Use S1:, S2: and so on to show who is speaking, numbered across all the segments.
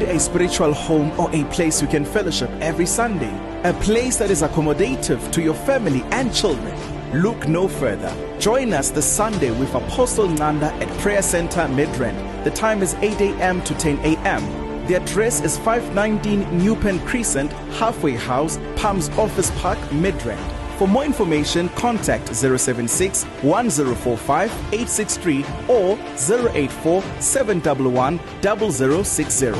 S1: a spiritual home or a place you can fellowship every Sunday? A place that is accommodative to your family and children? Look no further. Join us this Sunday with Apostle Nanda at Prayer Center Midrand. The time is 8 a.m. to 10 a.m. The address is 519 Newpen Crescent, Halfway House, Palms Office Park, Midrand. For more information, contact 076 1045 863 or 084 711 0060.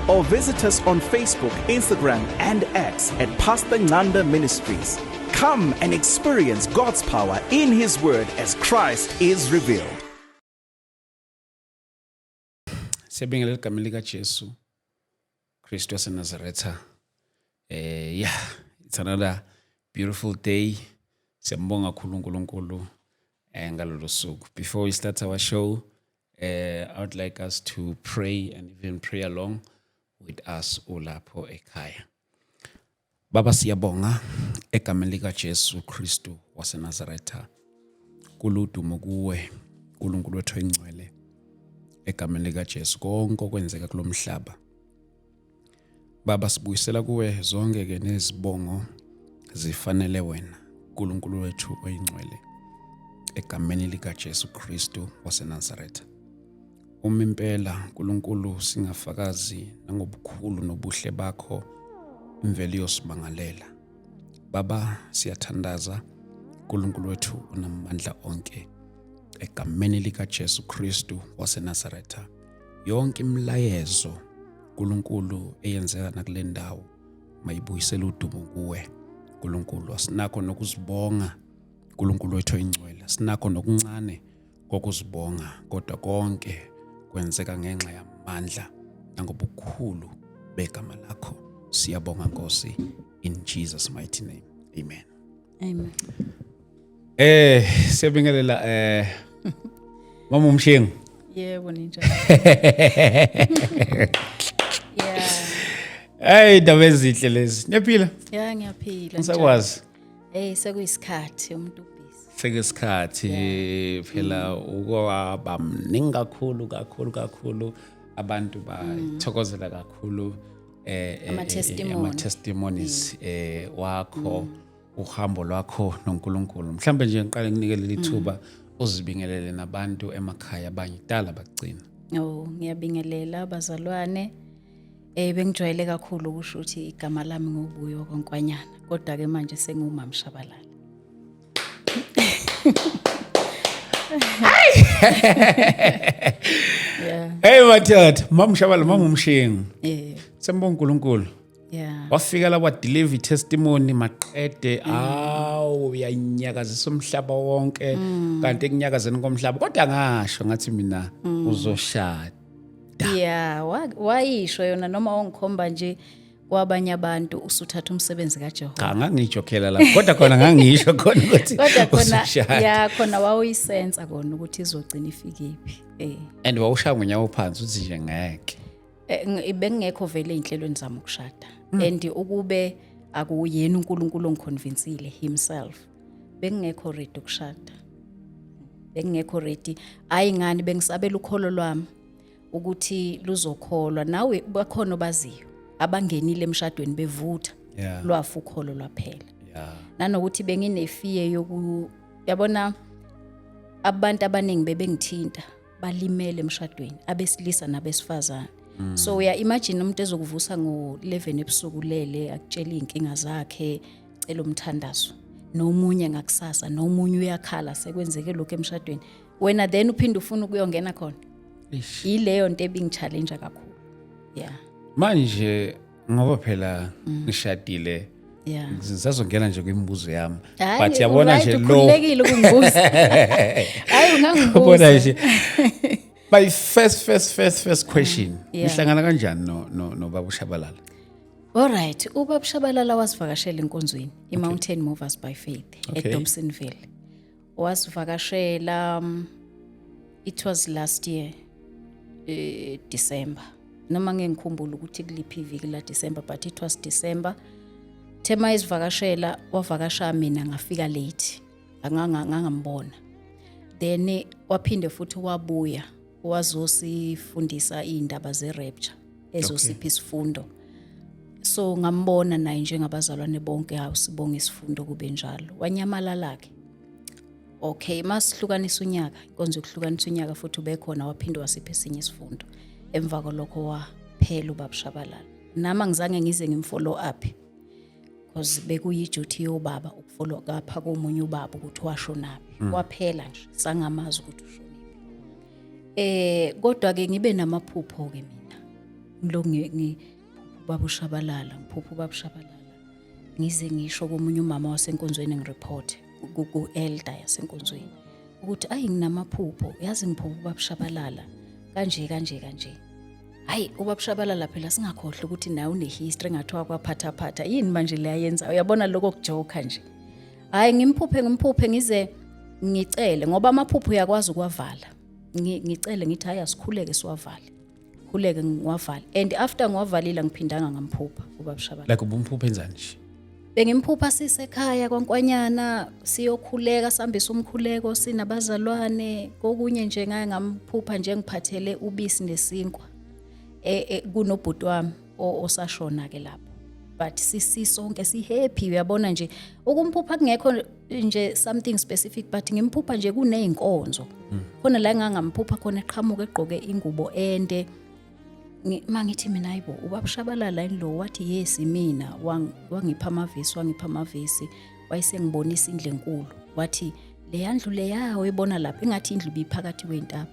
S1: Or visit us on Facebook, Instagram, and X at Pastor Nanda Ministries. Come and experience God's power in His Word as Christ is revealed.
S2: Siyabingelela egameni likaJesu Kristu waseNazaretha. Yeah, it's another beautiful day. Siyambonga kakhulu uNkulunkulu ngalolu suku. Before we start our show, I would like us to pray and even pray along with us ulapho ekhaya. Baba, siyabonga egameni likaJesu Kristu waseNazaretha. Kuludumo kuwe, uNkulunkulu wethu oyingcwele. Egameni likaJesu, konke okwenzeka kulomhlaba, Baba, sibuyisela kuwe zonke ke nezibongo zifanele wena, uNkulunkulu wethu oyingcwele, egameni likaJesu Kristu waseNazaretha. Uma impela, uNkulunkulu, singafakazi nangobukhulu nobuhle bakho, imvelo iyosimangalela. Baba, siyathandaza, uNkulunkulu wethu unamandla onke, egameni likaJesu Kristu waseNazaretha, yonke imilayezo, uNkulunkulu, eyenzeka nakule ndawo mayibuyisele udumo kuwe, uNkulunkulu. Asinakho nokuzibonga, uNkulunkulu wethu oyingcwele, sinakho nokuncane kokuzibonga, kodwa konke kwenzeka ngenxa yamandla nangobukhulu begama lakho. Siyabonga, Nkosi, in Jesus' mighty name, amen.
S3: Amen.
S2: Siyabingelela, Mama uMshengu.
S3: Yebo, ninjani? Yeah.
S2: Hey, indaba ezinhle lezi. Niyaphila?
S3: Yeah, ngiyaphila.
S2: Ngisakwazi.
S3: Hey, sekuyisikhathi umuntu ubusy.
S2: Sekuyisikhathi phela, ukwaba mningi kakhulu kakhulu kakhulu, abantu bayithokozela kakhulu
S3: Ama testimony.
S2: Ama testimonies wakho, uhambo lwakho noNkulunkulu. Mhlambe nje ngiqale nginikele lithuba uzibingelele nabantu emakhaya, abanye kudala bagcina.
S3: Oh, ngiyabingelela bazalwane. Bengijwayele kakhulu ukusho ukuthi igama lami nguBuyo koNkwanyana, kodwa ke manje sengumama Shabalala. Yeah.
S2: Hey mathatha, Mama Shabalala, Mama uMshengu.
S3: Yeah.
S2: Sembonga uNkulunkulu. Wafika la, wadeliver testimony, maqede awu, uyanyakazisa umhlaba wonke, kanti ekunyakazeni komhlaba kodwa ngasho ngathi mina uzoshada.
S3: Yeah, wayisho yona noma wangikhomba nje kwabanye abantu, usuthatha umsebenzi kaJehova.
S2: Cha, ngangijokhela lapho, kodwa khona ngangisho khona ukuthi
S3: Kodwa khona
S2: uzoshada.
S3: Ya, khona wawuyisensa kona ukuthi izogcina ifikephi.
S2: And wawushaya ngonyawo phansi uthi nje ngeke.
S3: Bengingekho vele ey'nhlelweni zami ukushada, and ukube akuyena uNkulunkulu ongiconvincile himself, bengingekho ready ukushada, bengingekho ready. Hayi ngani, bengisabela ukholo lwami ukuthi luzokholwa. Nawe bakhona obaziyo abangenile emshadweni bevutha, lwafa ukholo, lwaphela. Nanokuthi benginefear yoku, yabona, abantu abaningi bebengithinta balimele emshadweni, abesilisa nabesifazane. So uya imagine umuntu ezokuvusa ngo-11 ebusuku lele, akutshela iy'nkinga zakhe, cela umthandazo, nomunye ngakusasa, nomunye uyakhala, sekwenzeke lokhu emshadweni, wena then uphinde ufuna ukuyongena khona.
S2: Eish.
S3: Yileyo nto ebingi-challenge kakhulu, yeah.
S2: Manje ngoba phela ngishadile, ngisazongena nje kwimibuzo yami,
S3: Hhayi,
S2: but yabona
S3: right,
S2: nje lo
S3: ukhululekile ukungibuza, hayi,
S2: ubona
S3: ungangibuza.
S2: nje, my first first first first question, nihlangana kanjani no baba uShabalala?
S3: Alright, ubaba Shabalala wasivakashela enkonzweni iMountain Movers by Faith eDobsonville. Wasivakashela, it was last year December. Noma ngeke ngikhumbule ukuthi kuliphi iviki la December, but it was December. Thema isivakashela, wavakasha mina ngafika late. Anganga ngangambona. Then waphinde futhi wabuya wazosifundisa indaba ze-rapture. Ezosipha isifundo. So ngambona naye njengabazalwane bonke, hawu, sibonga isifundo, kube njalo. Wanyamalala ke. Okay, masihlukanisa unyaka, inkonzo yokuhlukanisa unyaka futhi ubekhona, waphinde wasipha esinye isifundo. Emva kwalokho waphela ubaba Shabalala. Nami angizange ngize ngimfollow up because bekuyiduty yobaba ukufollow up komunye ubaba ukuthi washonaphi. Waphela nje, sangamazi ukuthi ushonephi. Kodwa ke ngibe namaphupho ke mina. Ngilo ngiphupha ubaba uShabalala, ngiphupha ubaba uShabalala. Ngize ngisho komunye umama wasenkonzweni, ngireport ku elder yasenkonzweni ukuthi ayi, nginamaphupho, yazi ngiphupha ubaba Shabalala kanje kanje kanje. Hayi, ubaba Shabalala phela singakhohlwa ukuthi naye une-history engathiwa kwaphathaphatha yini manje le ayenzayo, uyabona lokho kujoka nje. Hayi, ngimphuphe, ngimphuphe ngize ngicele, ngoba amaphupho uyakwazi ukuwavala. Ngicele ngithi hayi, asikhuleke siwavale, khuleke ngiwavale, and after ngiwavalile ngiphindanga ngamphupha ubaba Shabalala.
S2: Like ubumphupha enzani nje?
S3: Bengimphupha sisekhaya kwaNkwanyana, siyokhuleka, sihambisa umkhuleko sinabazalwane. Kokunye nje ngake ngamphupha nje ngiphathele ubisi nesinkwa kunobhuti wami osashona ke lapho, but sisonke si happy, uyabona nje ukumphupha kungekho nje something specific, but ngimphupha nje kuneyinkonzo khona la engangamphupha khona eqhamuka egqoke ingubo ende. Mangithi mina, hayibo, ubaba Shabalala yini lo? Wathi, yes, mina. Wangipha amavesi, wangipha amavesi, wayesengibonisa indlu enkulu. Wathi leya ndlu leya oyibona lapha, ingathi indlu ibiphakathi kwey'ntaba.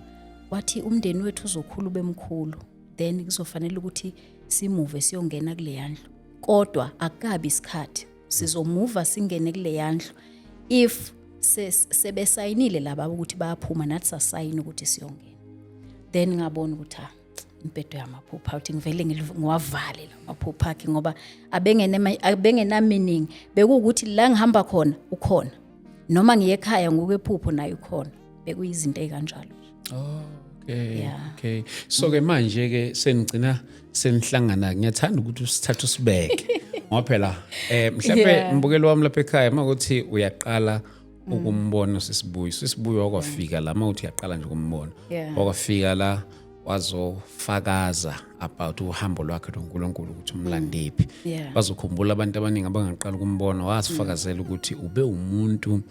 S3: Wathi umndeni wethu uzokhula ube mkhulu, then kuzofanele ukuthi simuve siyongena kuleya ndlu, kodwa akukabi isikhathi, sizomuva singene kuleya ndlu if sebesayinile laba ukuthi bayaphuma, nathi sasayina ukuthi siyongena. Then ngabona ukuthi ah, impetho yamaphupha, uthi ngivele ngiwavale la maphupha akhe ngoba abengena meaning. Bekuwukuthi la ngihamba khona ukhona, noma ngiye ekhaya ngokwephupho naye ukhona, bekuyizinto ey'kanjalo.
S2: Oh, okay. Okay. So ke manje ke senigcina senihlangana, ngiyathanda ukuthi usithathe usibeke. Ngoba phela mhlawumbe mbukelo wami lapha ekhaya, makuthi uyaqala ukumbona sisibuyi. Sisibuyi wakwafika la, mawuthi uyaqala nje ukumbona. Wakwafika la wazofakaza about uhambo lwakhe noNkulunkulu ukuthi umlandephi. Bazokhumbula abantu abaningi abangaqala ukumbona, wasifakazela ukuthi ube umuntu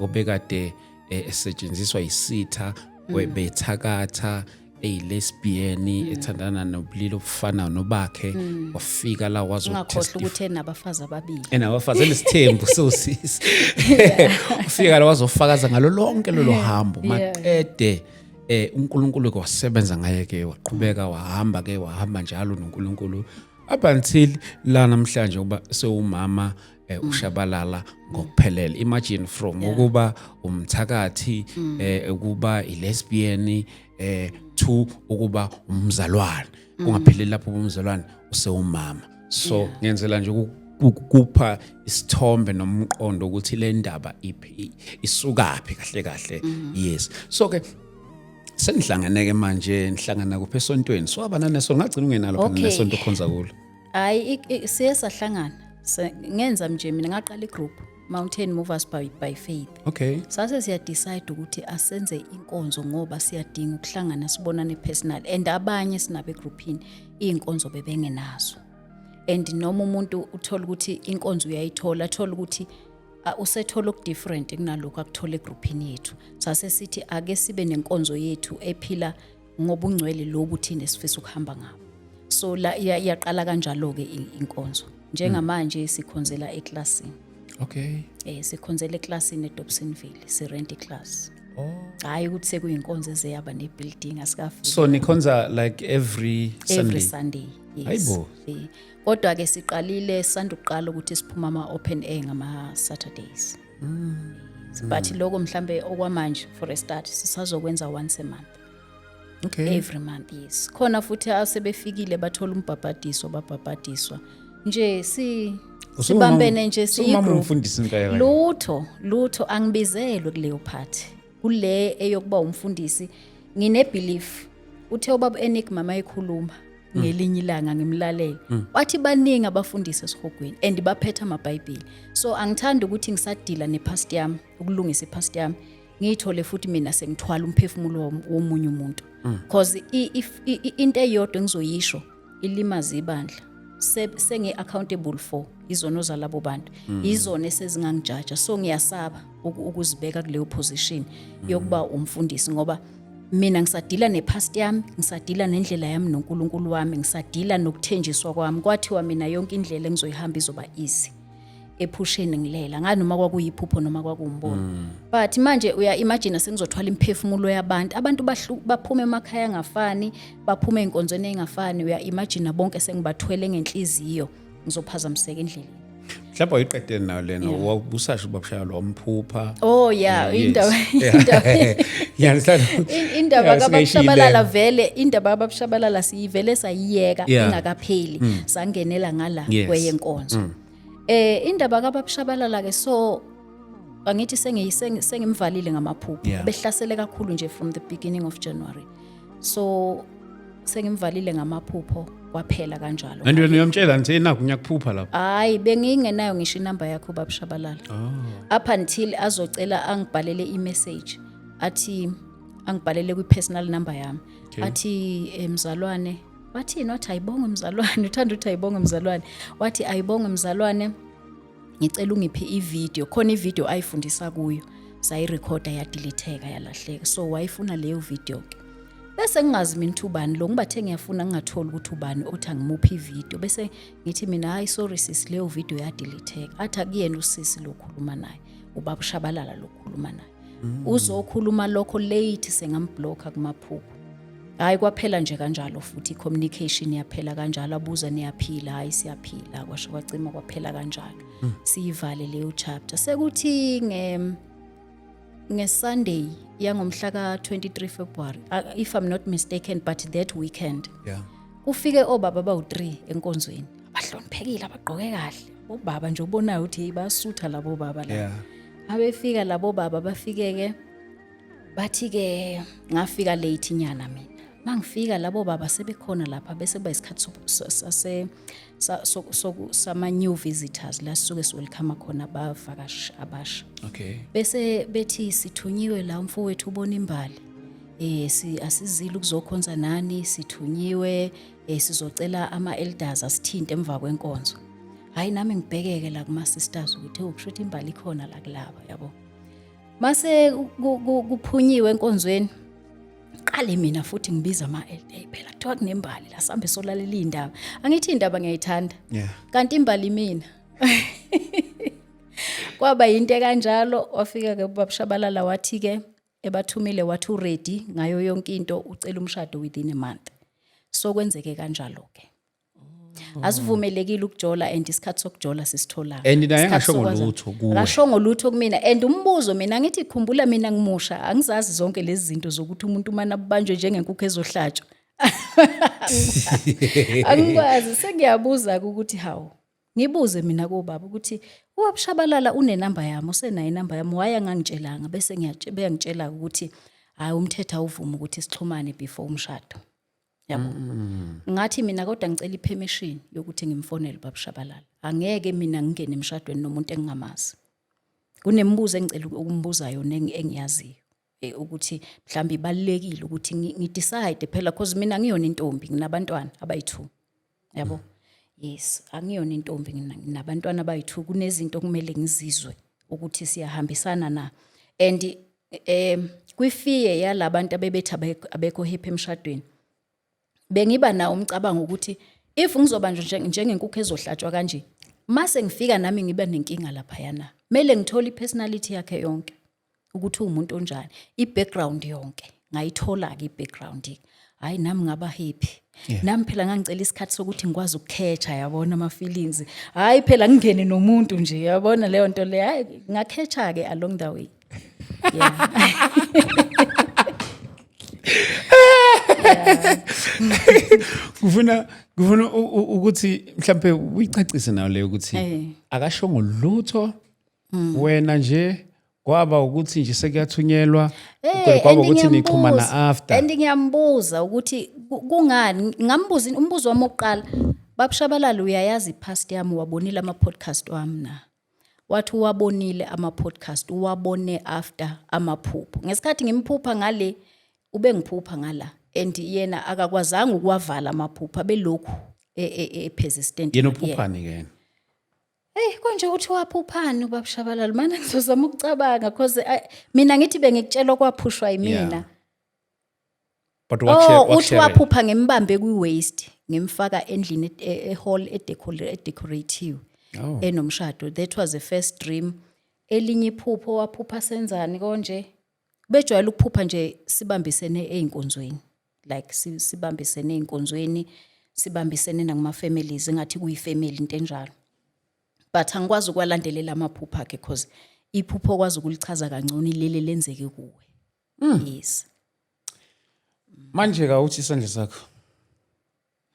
S2: obekade esetshenziswa yisitha, webethakatha, eyi-lesbian, ethandana nobulili obufana nobakhe, wafika la
S3: Ungakhohlwa
S2: wazotestify
S3: ukuthi enabafazi ababili.
S2: Enabafazi, enesithembu sosisi. Ufika la wazofakaza ngalo lonke lolo hambo, maqede uNkulunkulu ke wasebenza ngaye ke, waqhubeka wahamba ke, wahamba njalo noNkulunkulu up until la namhlanje uba sewumama uShabalala ngokuphelele. Imagine, from ukuba umthakathi, ukuba i-lesbian, to ukuba umzalwane. Kungapheleli lapho umzalwane, usewumama. So ngenzela nje ukupha isithombe nomqondo ukuthi le ndaba iphi, isukaphi kahle kahle. Yes, so ke senihlangene ke manje, nihlangana kuphi esontweni? So aba naneso, ngagcina ungenalo phela nesonto okhonza kulo.
S3: Hayi, siye sahlangana. Ngenza nje mina ngaqala igroup, Mountain Movers by Faith. Sase siyadecide ukuthi asenze inkonzo ngoba siyadinga ukuhlangana, sibonane personal, and abanye sinabo egroupini iy'nkonzo bebengenazo, and noma umuntu uthola ukuthi inkonzo uyayithola, athola ukuthi usethola okudifferent kunalokhu akuthola egroupini yethu. Sase sithi ake sibe nenkonzo yethu ephila ngobungcwele lobu thina esifisa ukuhamba ngabo. So la iyaqala kanjalo-ke inkonzo. Njengamanje sikhonzela eklasini. Sikhonzela eklasini eDobsonville, sirent iclass. Hayi ukuthi sekuyinkonzo ezeyaba nebuilding, asikafiki.
S2: So nikhonza like every Sunday?
S3: Every Sunday, yes.
S2: Hayibo.
S3: Kodwa ke siqalile, sanda ukuqala ukuthi siphuma ama open air ngama Saturdays. But lokho mhlambe okwamanje, for a start sisazokwenza once a month. Every month, yes. Khona futhi asebefikile bathola umbhabhadiso, babhabhadiswa. Nje si sibambene nje.
S2: Siyumama
S3: siyi-group.
S2: Umfundisi impela.
S3: Lutho, lutho, angibizelwe kuleyo party, kule eyokuba umfundisi. Ngine belief, uthe ubaba Enigma mayikhuluma ngelinye ilanga ngimlalele, wathi baningi abafundisi esihogweni and baphethe amabhayibheli, so angithandi ukuthi ngisadila nepast yami, ukulungisa ipast yami. Ngiyithole futhi mina sengithwala umphefumulo womunye umuntu, because if into eyodwa engizoyisho ilimaza ibandla, sengi accountable for izono zalabo bantu, izona esezingangijaja. So ngiyasaba ukuzibeka kuleyo position yokuba umfundisi, ngoba mina ngisadila nepast yami, ngisadila nendlela yami noNkulunkulu wami, ngisadila nokuthenjiswa kwami. Kwathiwa mina yonke indlela engizoyihamba izoba easy ephusheni ngilela nganoma kwakuyiphupho noma kwakuwumbono. But manje uya imagine sengizothwala imiphefumulo yabantu, abantu baphuma emakhaya angafani, baphuma ey'nkonzweni ey'ngafani. Uya imagine bonke sengibathwele ngenhliziyo, ngizophazamiseka endleleni.
S2: Mhlawumbe wayiqedele nayo lena, wabusasho ubabshayalo wamphupha.
S3: Oh yeah, indaba
S2: You understand?
S3: Indaba
S2: Yeah,
S3: kababuShabalala
S2: singayishiyile.
S3: Vele indaba kababuShabalala siyivele sayiyeka ingakapheli, sangenela ngala kweyenkonzo. Indaba kababuShabalala ke, so angithi sengimvalile ngamaphupho. Behlasele kakhulu nje from the beginning of January, so sengimvalile ngamaphupho, kwaphela kanjalo.
S2: And wena uyamtshela nje nakho ngiyakuphupha lapho?
S3: Hayi, bengingenayo ngisho inamba yakho babuShabalala up until azocela angibhalele i-message, athi angibhalele kwi-personal number yami. Athi, "Mzalwane," wathini, wathi, "Ayibonge mzalwane." Uthanda ukuthi "Ayibonge mzalwane." Wathi, "Ayibonge mzalwane, ngicela ungiphe ivideo." Khona ivideo ayifundisa kuyo, sayirekhoda, yadeletheka, yalahleka, so wayifuna leyo video ke. Bese ngingazi mina ukuthi ubani lo, ngibathe ngiyafuna, ngingatholi ukuthi ubani othi angimuphi ivideo. Bese ngithi mina, "Hayi, sorry sisi, leyo video yadeletheka." Athi akuyena usisi lo khuluma naye, ubaba uShabalala lo khuluma naye. Uzokhuluma lokho late, sengambhlocka kumaphupho. Hayi, kwaphela nje kanjalo futhi, i-communication yaphela kanjalo. Abuza, "Niyaphila?" "Hayi, siyaphila." Kwasho kwacima, kwaphela kanjalo, siyivale leyo chapter. Sekuthi nge-Sunday yangomhla ka-23 February, if I'm not mistaken, but that weekend, kufike obaba abawu-3 enkonzweni, abahloniphekile, abagqoke kahle, obaba nje obonayo ukuthi hey, bayasutha labo baba la. Abefika labo baba, bafike-ke bathi-ke, ngafika late nyana mina. Mangifika labo baba sebekhona lapha, bese kuba isikhathi sama-new visitors la sisuke siwelcome khona abavakashi abasha. Bese bethi, "Sithunyiwe la, umfowethu ubona imbali, si asizile ukuzokhonza nani, sithunyiwe, sizocela ama elders asithinte emva kwenkonzo." Hayi, nami ngibhekeke la kuma sisters ukuthi oh, kusho ukuthi imbali ikhona la kulaba, yabo. Mase kuphunyiwe enkonzweni, qale mina futhi ngibiza ama elder. Hey, phela kuthiwa kunembali la, sambe solalela indaba. Angithi indaba ngiyayithanda, kanti imbali mina. Kwaba yinto ekanjalo. Wafika ke ubabShabalala, wathi ke ebathumile, wathi uready ngayo yonke into, ucela umshado within a month. So kwenzeke kanjalo ke. Asivumelekile ukujola, and isikhathi sokujola sisithola.
S2: And naye engashongo lutho kuwe.
S3: Akashongo lutho kumina. And umbuzo mina ngithi, khumbula mina ngimusha, angizazi zonke lezi zinto zokuthi umuntu umane abanjwe njengenkukhu ezohlatshwa, angikwazi. Sengiyabuza ukuthi hawu, ngibuze mina kobaba ukuthi uwabushabalala unenamba yami, usenayo inamba yami, why angangitshelanga? Bese beyangitshela ukuthi hayi, umthetho awuvumi ukuthi sixhumane before umshado, yabo. Ngathi mina kodwa ngicela ipermission yokuthi ngimfonele ubabushabalala, angeke mina ngingene emshadweni nomuntu engingamazi. Kunemibuzo engicela ukumbuza yona engiyaziyo ukuthi mhlawumbe ibalulekile ukuthi ngidecide phela, cause mina ngiyona intombi, nginabantwana abayi-2, yabo. Yes, angiyona intombi, nginabantwana abayi-2. Kunezinto okumele ngizizwe ukuthi siyahambisana na. And kwifear yalabantu abebethi abekho happy emshadweni, bengiba nawo umcabango ukuthi if ngizobanjwa njengenkukhu ezohlatshwa kanje, mase ngifika nami ngiba nenkinga laphayana. Kumele ngithole i-personality yakhe yonke, ukuthi uwumuntu onjani, i-background yonke. Ngayithola-ke i-background, hhayi, nami ngaba happy. Nami phela ngangicela isikhathi sokuthi ngikwazi ukukhetha, yabona, ama-feelings. Hhayi phela ngingene nomuntu nje, yabona leyo nto leyo. Hhayi, ngakhetha-ke along the way, yeah.
S2: Kufuna ukuthi mhlambe uyicacise nayo leyo ukuthi akashongo lutho, wena nje kwaba ukuthi nje sekuyathunyelwa, kwaba
S3: and
S2: ukuthi nixhumana after.
S3: And ngiyambuza ukuthi kungani, ngambuza umbuzo wami wokuqala, "Babushabalala, uyayazi past yami? Wabonile ama-podcast wami na?" Wathi uwabonile ama-podcast, uwabone after amaphupho. Ngesikhathi ngimphupha ngale, ubengiphupha ngala, and yena akakwazanga ukuwavala amaphupho, abelokhu e-persistent.
S2: Yena uphuphani ke yena?
S3: Hey, konje uthi waphuphani ubaba Shabalala? Mana ngizozama ukucabanga, cause mina ngithi bengikutshela kwaphushwa yimina.
S2: But
S3: Oh, uthi waphupha ngimbambe kwi-waist, ngimfaka endlini e-hall edecoratiwe enomshado. That was the first dream. Elinye iphupho waphupha senzani konje? Bejwayele ukuphupha nje sibambisene ey'nkonzweni, like sibambisene ey'nkonzweni, sibambisene nakuma-families, engathi kuyi-family, into enjalo. But angikwazi ukwalandelela amaphupho akhe, cause iphupho okwazi ukulichaza kangcono ilele lenzeke kuwe. Yes.
S2: Manje ka uthi isandla sakho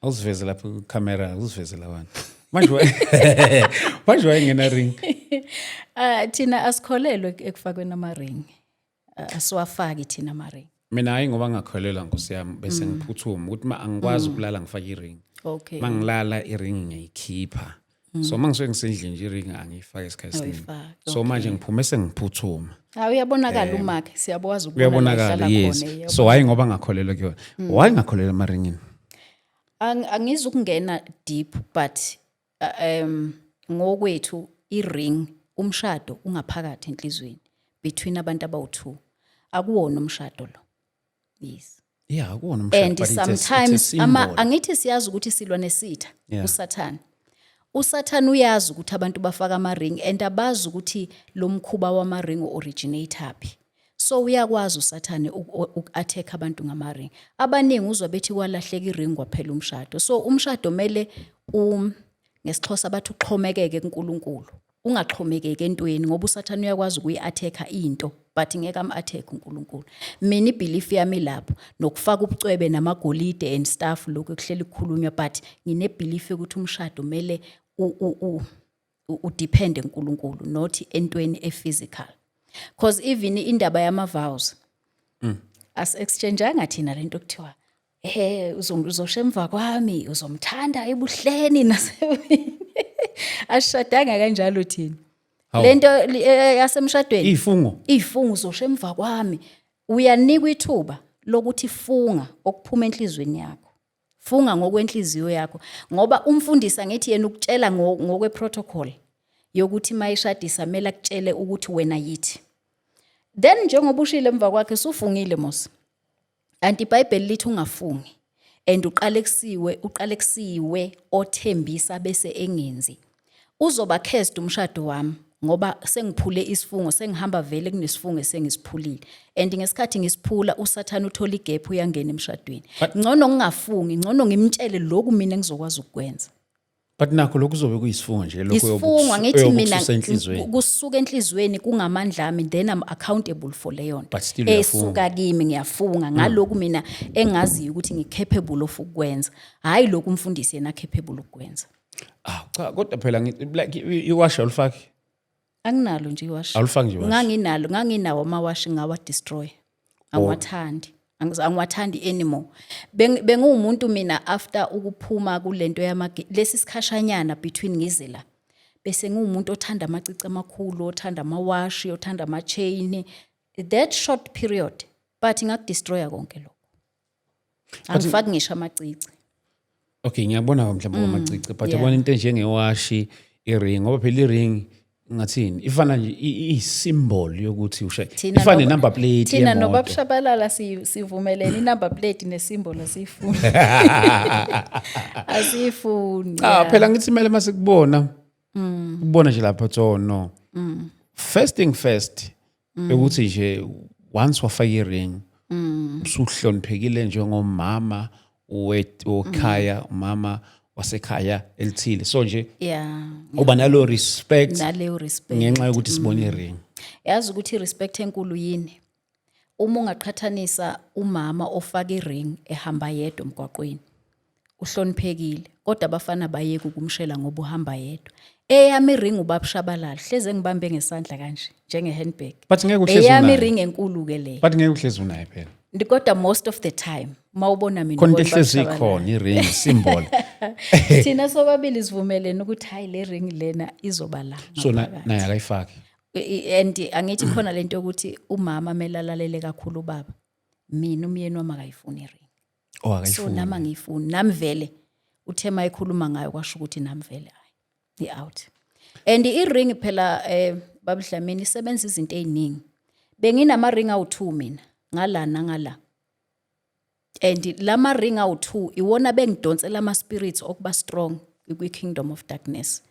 S2: awusiveze lapha kukhamera, usiveze lawana manje, manje wayengena ring?
S3: Ah, thina asikholelwe ekufakweni ama-ring. Asiwafaki thina ama-ring.
S2: Mina hayi, ngoba ngakholelwa, nkosi yami, bese ngiphuthuma ukuthi ma angikwazi ukulala ngifake i-ring. Mangilala i-ring ngiyayikhipha, so uma ngisuke ngisendlini nje, i-ring angiyifake isikhathi esiningi.
S3: Awuyifaki.
S2: So manje ngiphume sengiphuthuma.
S3: Hayi, uyabonakala umakhe, siyakwazi ukubona la
S2: Uyabonakala.
S3: ehlala khona, yebo.
S2: So hayi, ngoba ngakholelwa kuyona, why ngakholelwa emaringini?
S3: Angizukungena deep, but ngokwethu i-ring, umshado ungaphakathi enhlizweni between abantu abawu-two, akuwona umshado lo, yes.
S2: Yeah, akuwona umshado,
S3: And
S2: but it's a
S3: sometimes ama
S2: symbol.
S3: angithi siyazi ukuthi silwa nesitha, uSathane. USathane uyazi ukuthi abantu bafaka ama-ring and abazi ukuthi lo mkhuba wama-ring originate phi, so uyakwazi uSathane uku-attack abantu ngama-ring. Abaningi uzwa bethi kwalahleka i-ring, kwaphela umshado. So umshado mele ngesiXhosa bathi uxhomekeke kuNkulunkulu, ungaxhomekeki entweni, ngoba uSathane uyakwazi ukuyi-attack into, but ngeke am-attack uNkulunkulu. Mina i-belief yami lapho, nokufaka ubucwebe namagolide and stuff, lokhu ekuhleli kukhulunywa, but ngine-belief yokuthi umshado kumele udepende kuNkulunkulu, not entweni e-physical, cause even indaba yama-vows asi-exchangeanga thina lento kuthiwa uzosha emva kwami, uzomthanda ebuhleni nasebini. Asishadanga kanjalo thina.
S2: Hawu.
S3: Lento yasemshadweni,
S2: Iyifungo.
S3: Ifungo, uzosha emva kwami. Uyanikwa ithuba lokuthi funga okuphuma enhlizweni yakho, funga ngokwenhliziyo yakho, ngoba umfundisi angithi yena ukutshela ngokwe-protocol yokuthi mayishadisa kumele akutshele ukuthi wena yithi. Then njengoba ushile emva kwakhe, sufungile mos, anti iBhayibheli lithi ungafungi, and uqalekisiwe, uqalekisiwe othembisa bese engenzi. Uzoba cursed umshado wami ngoba sengiphule isifungo, sengihamba vele kunesifungo esengisiphulile, and ngesikhathi ngisiphula uSathane uthola i-gap, uyangena emshadweni. Ngcono ngingafungi, ngcono ngimtshele lokhu mina engizokwazi ukukwenza.
S2: But nakho lokhu kuzobe kuyisifungo nje lokho.
S3: Isifungo angithi mina
S2: Oyobe enhlizweni.
S3: Kusuka enhlizweni, kungamandla ami, then I'm accountable for leyo nto.
S2: But still uyafunga.
S3: Esuka kimi, ngiyafunga ngalokhu mina engaziyo ukuthi ngi-capable of ukukwenza, hhayi lokhu umfundisi yena capable ukukwenza.
S2: Ah cha, kodwa phela like iwashi awulifaki?
S3: Anginalo nje iwashi.
S2: Awulifaki nje iwashi?
S3: Nganginalo, nganginawo amawashi, ngawa-destroy, angiwathandi. Angiwathandi anymore. Benguwumuntu mina after ukuphuma kulento yama lesi sikhashanyana between ngize la, bese ngiwumuntu othanda amacici amakhulu, othanda amawashi, othanda ama-chain, that short period, but ngakudestroya konke lokho, angifaki ngisho amacici.
S2: Okay, ngiyabona mhlawumbe kwamacici, but yabona into enjengewashi, i-ring, ngoba phela i-ring ngathini, ifana nje iyi-symbol yokuthi usha
S3: Thina
S2: ifana ne-number plate
S3: Thina
S2: yemoto.
S3: nobabushabalala sivumelene, i-number plate ne-symbol asiyifuni, asiyifuni.
S2: Cha, phela ngithi kumele masikubona, ukubona nje lapha, oh no, first thing first ukuthi nje once wafaka i-ring, usuhloniphekile njengomama wokhaya, umama wasekhaya elithile, so nje uba nalo respect
S3: naleyo respect
S2: ngenxa yokuthi sibone i-ring.
S3: Yazi ukuthi i-respect enkulu yini? Uma ungaqhathanisa umama ofaka i-ring ehamba yedwa emgwaqweni, uhloniphekile, kodwa abafana bayeke ukumshela ngoba uhamba yedwa. Eyami i-ring, ubabushabalala hleze engibambe ngesandla kanje njenge-handbag.
S2: But ngeke uhlezi
S3: Eyami
S2: unayo.
S3: I-ring enkulu-ke leyo.
S2: But ngeke uhlezi unayo phela.
S3: Kodwa most of the time mawubona mina
S2: Khona into
S3: ubona
S2: ehlezi
S3: uBaba
S2: ikhona, i-ring symbol.
S3: Shabalala. Thina sobabili sivumelene ukuthi hayi, le ring lena izoba la
S2: So
S3: ngaphakathi.
S2: naye akayifaki.
S3: And angithi khona lento yokuthi umama kumele alalele kakhulu ubaba. Mina umyeni wami akayifuni i-ring.
S2: Oh,
S3: So
S2: akayifuni.
S3: nami angiyifuni. Nami vele uthe mayikhuluma ngayo kwasho ukuthi nami vele hayi, i-out. And i-ring phela, baba Dlamini, isebenza izinto ey'ningi. Benginama ring awu-2 mina, ngala nangala. And lama ring awu-2 iwona bengidonsela ama spirits okuba strong kwi-kingdom of darkness.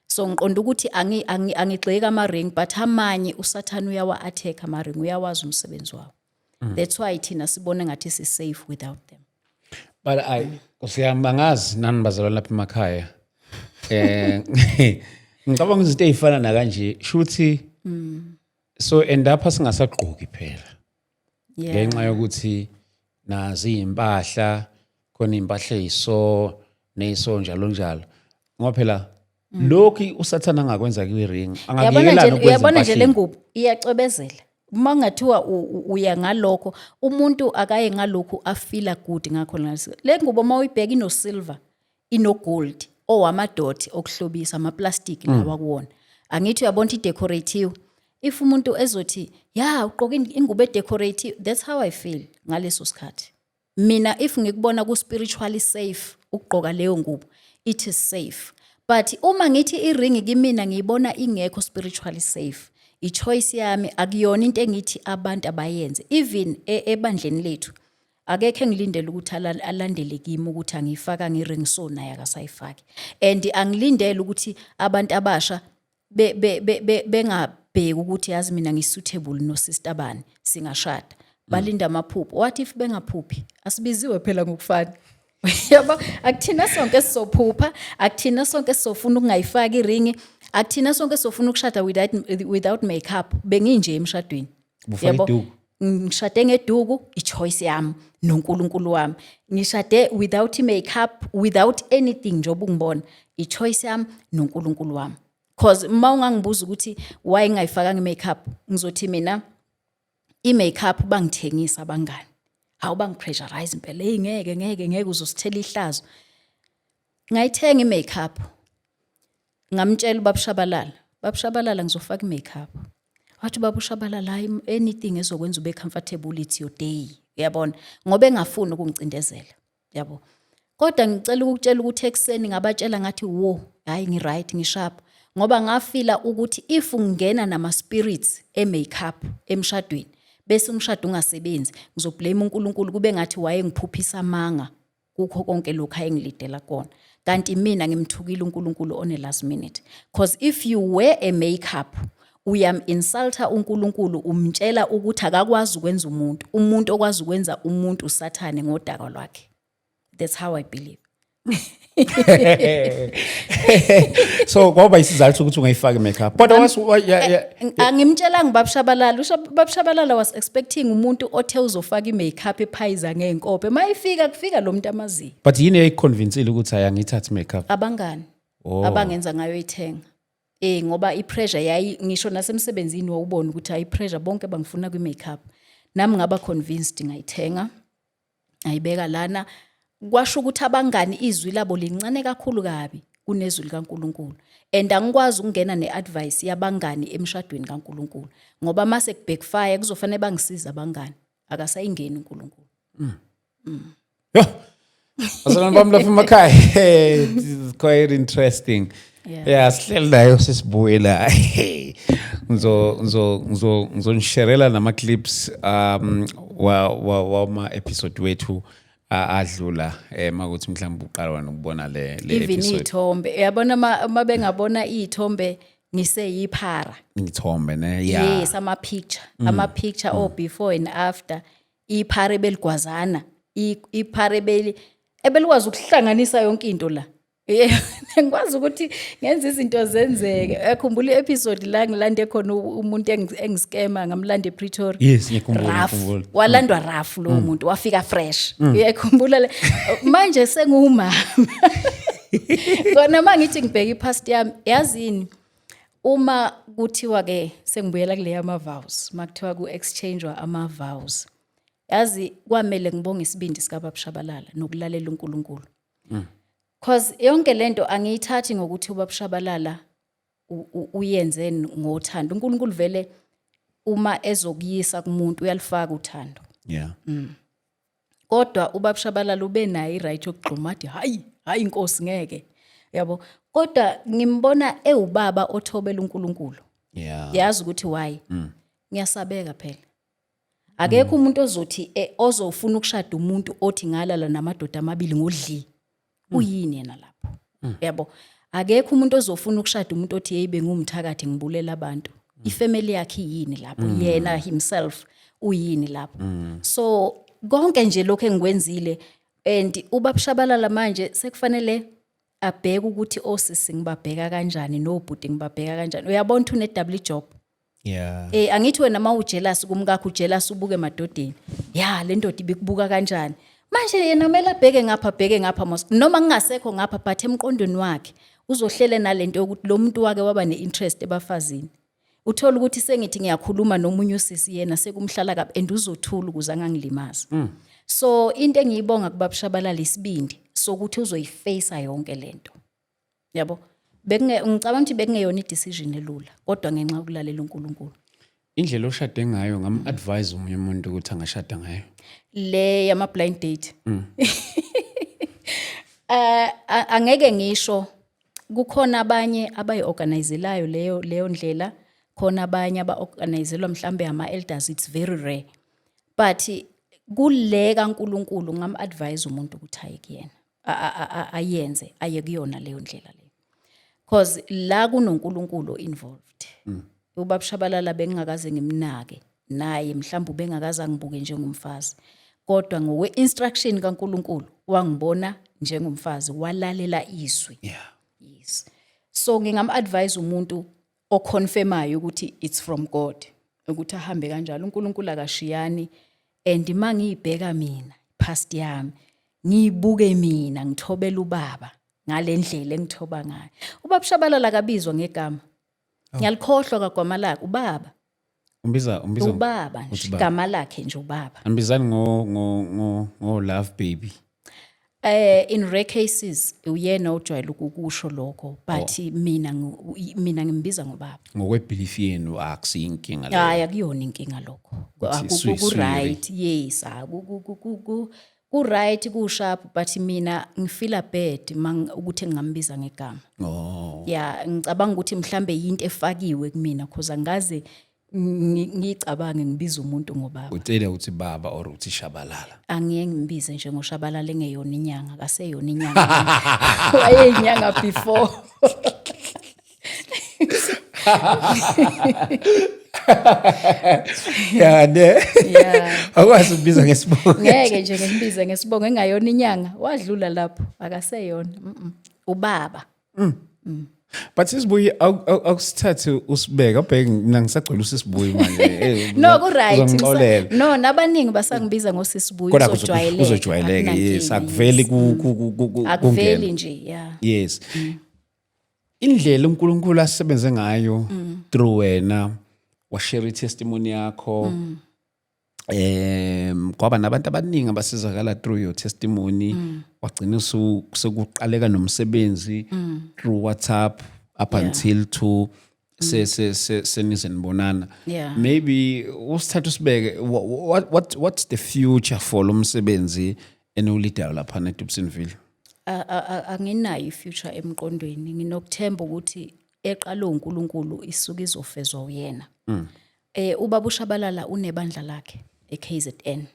S3: So ngiqonda ukuthi angigxeki ama ring, but amanye uSathane uyawa attack ama ring, uyawazi umsebenzi wawo. That's why thina sibone ngathi si safe without them.
S2: But I siyami, angazi nani bazalwane lapha emakhaya. Ngicabanga izinto ezifana na kanje shuthi so end up singasagqoki phela ngenxa yokuthi nazi impahla, khona impahla eyiso neyiso njalo njalo, ngoba phela lokhu uSathana angakwenza kwi-ring
S3: Uyabona
S2: angakuyekelani
S3: nje,
S2: ukwenza
S3: uyabona nje le
S2: empahleni.
S3: ngubo iyacwebezela. Uma kungathiwa uya ngalokho, umuntu akaye ngalokhu afila good ngakho. Le ngubo uma uyibheka ino silver, ino gold, owamadot okuhlobisa, ama plastic lawa kuwona. Angithi uyabona ukuthi decorative. If umuntu ezothi ya ugqoka ingubo edecorative, that's how I feel ngaleso sikhathi. Mina if ngikubona ku spiritually safe ukugqoka leyo ngubo, it is safe. But uma ngithi i-ring kimina ngiyibona ingekho spiritually safe, i-choice yami, akuyona into engithi abantu abayenze. Even ebandleni lethu akekho engilindele ukuthi alandele kimi ukuthi angiyifaka ngi-ring, so naye akasayifaki. And angilindele ukuthi abantu abasha bengabheki ukuthi yazi mina ngi-suitable no-sister bani, singashada. Balinda amaphupho. What if bengaphuphi? Asibiziwe phela ngokufana, yabo. Akuthina sonke sizophupha, akuthina sonke sizofuna ukungayifaki iringi, akuthina sonke sizofuna ukushada without makeup. Benginje emshadweni.
S2: Ubufaka
S3: Yabo?
S2: iduku?
S3: Ngishade ngeduku, i-choice yami noNkulunkulu wami. Ngishade without i-makeup, without anything, njengoba ungibona, i-choice yami noNkulunkulu wami. Cause uma ungangibuza ukuthi why ngingayifakanga i-makeup, ngizothi mina i-makeup bangithengisa abangani. Hawu, bangipressurize impela, hey, ngeke, ngeke, ngeke, uzosithela ihlazo. Ngayithenga i-makeup, ngamtshela ubaba Shabalala, "Baba Shabalala, ngizofaka i-makeup." Wathi ubaba uShabalala, "Hayi, anything ezokwenza ube comfortable, it's your day." Uyabona, ngoba engafuni ukungicindezela, yabo. Kodwa ngicela ukukutshela ukuthi ekuseni ngabatshela ngathi wo, hayi, ngi-right, ngisharp, ngoba ngafila ukuthi if ngingena nama-spirits e-makeup emshadweni bese umshado ungasebenzi, ngizoblame uNkulunkulu, kube ngathi wayengiphuphisa amanga kukho konke lokhu ayengilidela kona, kanti mina ngimthukile uNkulunkulu on a last minute. Because if you wear a makeup, uyam-insulta uNkulunkulu, umtshela ukuthi akakwazi ukwenza umuntu. Umuntu okwazi ukwenza umuntu uSathane ngodaka lwakhe. That's how I believe.
S2: So kwaba isizathu sokuthi ungayifaki i-makeup, kodwa yeah.
S3: Angimtshelanga ubaba Shabalala. Ubaba Shabalala was expecting umuntu othe uzofaka i-makeup ephayiza ngey'nkophe, mayifika kufika lo muntu amaziyo.
S2: But yini eyayiconvincile ukuthi hayi, angiyithathi i-makeup?
S3: Abangani. Abangenza ngayo ithenga, ngoba i-pressure yayi ngisho nasemsebenzini wawubona ukuthi hayi, pressure, bonke bangifuna kwi-makeup. Nami ngaba convinced, ngayithenga, ngayibeka lana. Kwasho ukuthi abangani izwi labo lincane kakhulu kabi kunezwi likaNkuluNkulu, and angikwazi ukungena ne-advice yabangani emshadweni kaNkuluNkulu, ngoba mase kubackfire kuzofanele bangisize abangani, akasayingeni uNkulunkulu.
S2: Yo. Bazalwane bami lapha emakhaya, hey, this is quite interesting. Yeah, sihleli nayo sisibuye la. Ngizo ngizo ngizo ngizonisharela nama clips wa wa wama episode wethu adlula, makuthi mhlawumbe uqala wena ukubona le
S3: Even
S2: episode.
S3: Iy'thombe, uyabona, ma bengabona iy'thombe ngiseyiphara.
S2: Ngithombe ne, yeah.
S3: Yes, ama picture oh, before and after, iphara ebeligwazana, iphara ebeli ebelikwazi ukuhlanganisa yonke into la. Yeah, ngikwazi ukuthi ngenza izinto zenzeke. Ekhumbula i-episode la ngilande khona umuntu engiskema, ngamlanda ePretoria.
S2: Yes, ngiyakhumbula,
S3: Rough.
S2: ngiyakhumbula.
S3: Walandwa rough lo muntu, wafika fresh. Uyakhumbula le? Manje sengumama. Kona mangithi ngibheka ipast yami, yazini, uma kuthiwa ke sengibuyela kule ama vows, makuthiwa ku exchangewa ama vows. Yazi, kwamele ngibonge isibindi sikaBaba Shabalala nokulalela uNkulunkulu. Cause yonke lento angiyithathi ngokuthi uBaba Shabalala uyenze ngothando. uNkulunkulu vele uma ezokuyisa kumuntu uyalifaka uthando. Kodwa uBaba Shabalala ube nayo i-right yokugxuma athi, "Hayi, hayi inkosi, ngeke." Yabo. Kodwa ngimbona ewubaba othobela uNkulunkulu. Yazi ukuthi why? Ngiyasabeka phela. Akekho umuntu ozothi ozofuna ukushada umuntu othi ngalala namadoda amabili ngodli. Uyini yena lapho? Yabo. Akekho umuntu ozofuna ukushada umuntu othi, "Hey, bengumthakathi, ngibulela abantu." Ifamily yakhe yini lapho? Yena himself uyini lapho? So konke nje lokho engikwenzile, and uBaba Shabalala manje sekufanele abheke ukuthi osisi ngibabheka kanjani, nobhuti ngibabheka kanjani. Uyabona ukuthi une double job. Angithi wena mawujealous kumkakho, ujealous ubuke emadodeni. Ya, le ndoda ibikubuka kanjani? Manje yena kumele abheke ngapha, abheke ngapha mos. Noma kungasekho ngapha, but emqondweni wakhe uzohlele nalento yokuthi lo muntu wake waba neinterest ebafazini. Uthola ukuthi sengithi ngiyakhuluma nomunye usisi, yena sekumhlala kabi and uzothula ukuze angangilimazi. So into engiyibonga kuBaba Shabalala isibindi sokuthi uzoyiface yonke lento. Yabo. Bekunge ngicabanga ukuthi bekungeyona i-decision elula, kodwa ngenxa yokulalela uNkulunkulu.
S2: Indlela oshade ngayo, ngam-advise omunye umuntu ukuthi angashada ngayo?
S3: Le yama blind date. Angeke ngisho, kukhona abanye abayiorganizelayo leyo ndlela, khona abanye abaorganizelwa mhlambe ama elders, it's very rare. But kule kaNkulunkulu ngam advise umuntu ukuthi aye kuyena. Ayenze, aye kuyona leyo ndlela leyo. Cause la kunoNkulunkulu involved. UBaba Shabalala bengingakaze ngimnake naye, mhlawumbe ubengakaze angibuke njengomfazi, kodwa ngokwe instruction kaNkulunkulu wangibona njengomfazi, walalela izwi. Yes, so ngingam-advise umuntu oconfirmayo ukuthi it's from God ukuthi ahambe kanjalo. UNkulunkulu akashiyani, and mangiyibheka mina past yami, ngiyibuke mina ngithobela ubaba ngalendlela engithoba ngayo. UBaba Shabalala akabizwa ngegama, ngiyalikhohlwa kagama lakhe ubaba.
S2: Umbiza
S3: Ubaba nje.
S2: Uthi baba.
S3: Igama lakhe nje ubaba.
S2: Anibizani ngo love baby?
S3: In rare cases uyena ojwayele ukukusho lokho, but mina ngimbiza ngobaba.
S2: Ngokwebelief yenu akusiyinkinga leyo?
S3: Hayi, akuyona inkinga lokho.
S2: Ukuthi
S3: Ku right, yes, ku right, ku sharp, but mina ngifeela bad ukuthi ngingambiza ngegama. Yeah, ngicabanga ukuthi mhlambe yinto efakiwe kumina, cause angaze ngicabange ngibiza umuntu ngobaba.
S2: Ucela ukuthi baba or uthi Shabalala?
S3: Angiye ngimbize nje ngoShabalala, engeyona inyanga, akaseyona inyanga, wayeyinyanga before.
S2: Ya ne. Akwazi ukubiza ngesibongo.
S3: Ngeke nje ngimbize ngesibongo engayona inyanga, wadlula lapho, akaseyona. Ubaba.
S2: But sisibuyi, akusithathe usibeke abheke, mina ngisagcwele usisibuyi manje.
S3: No, ku right.
S2: Uzongixolela.
S3: No, nabaningi basangibiza ngosisibuyi.
S2: Kodwa
S3: Uzojwayeleka.
S2: Kuzojwayeleka, yes,
S3: Akunankinga,
S2: akuveli
S3: yes.
S2: kungena.
S3: Akuveli nje, yeah.
S2: Yes. Indlela uNkulunkulu asebenze ngayo through wena, washare testimony yakho. Kwaba nabantu abaningi abasizakala through your testimony. Wagcina sekuqaleka nomsebenzi through WhatsApp up until to se se se senize nibonana. Maybe usithatha usibeke, what's the future for lo msebenzi eniwuleadayo lapha eDobsonville?
S3: Anginayo i-future emqondweni. Nginokuthemba ukuthi eqala uNkulunkulu isuke izofezwa uyena. Ubaba uShabalala unebandla lakhe eKZN.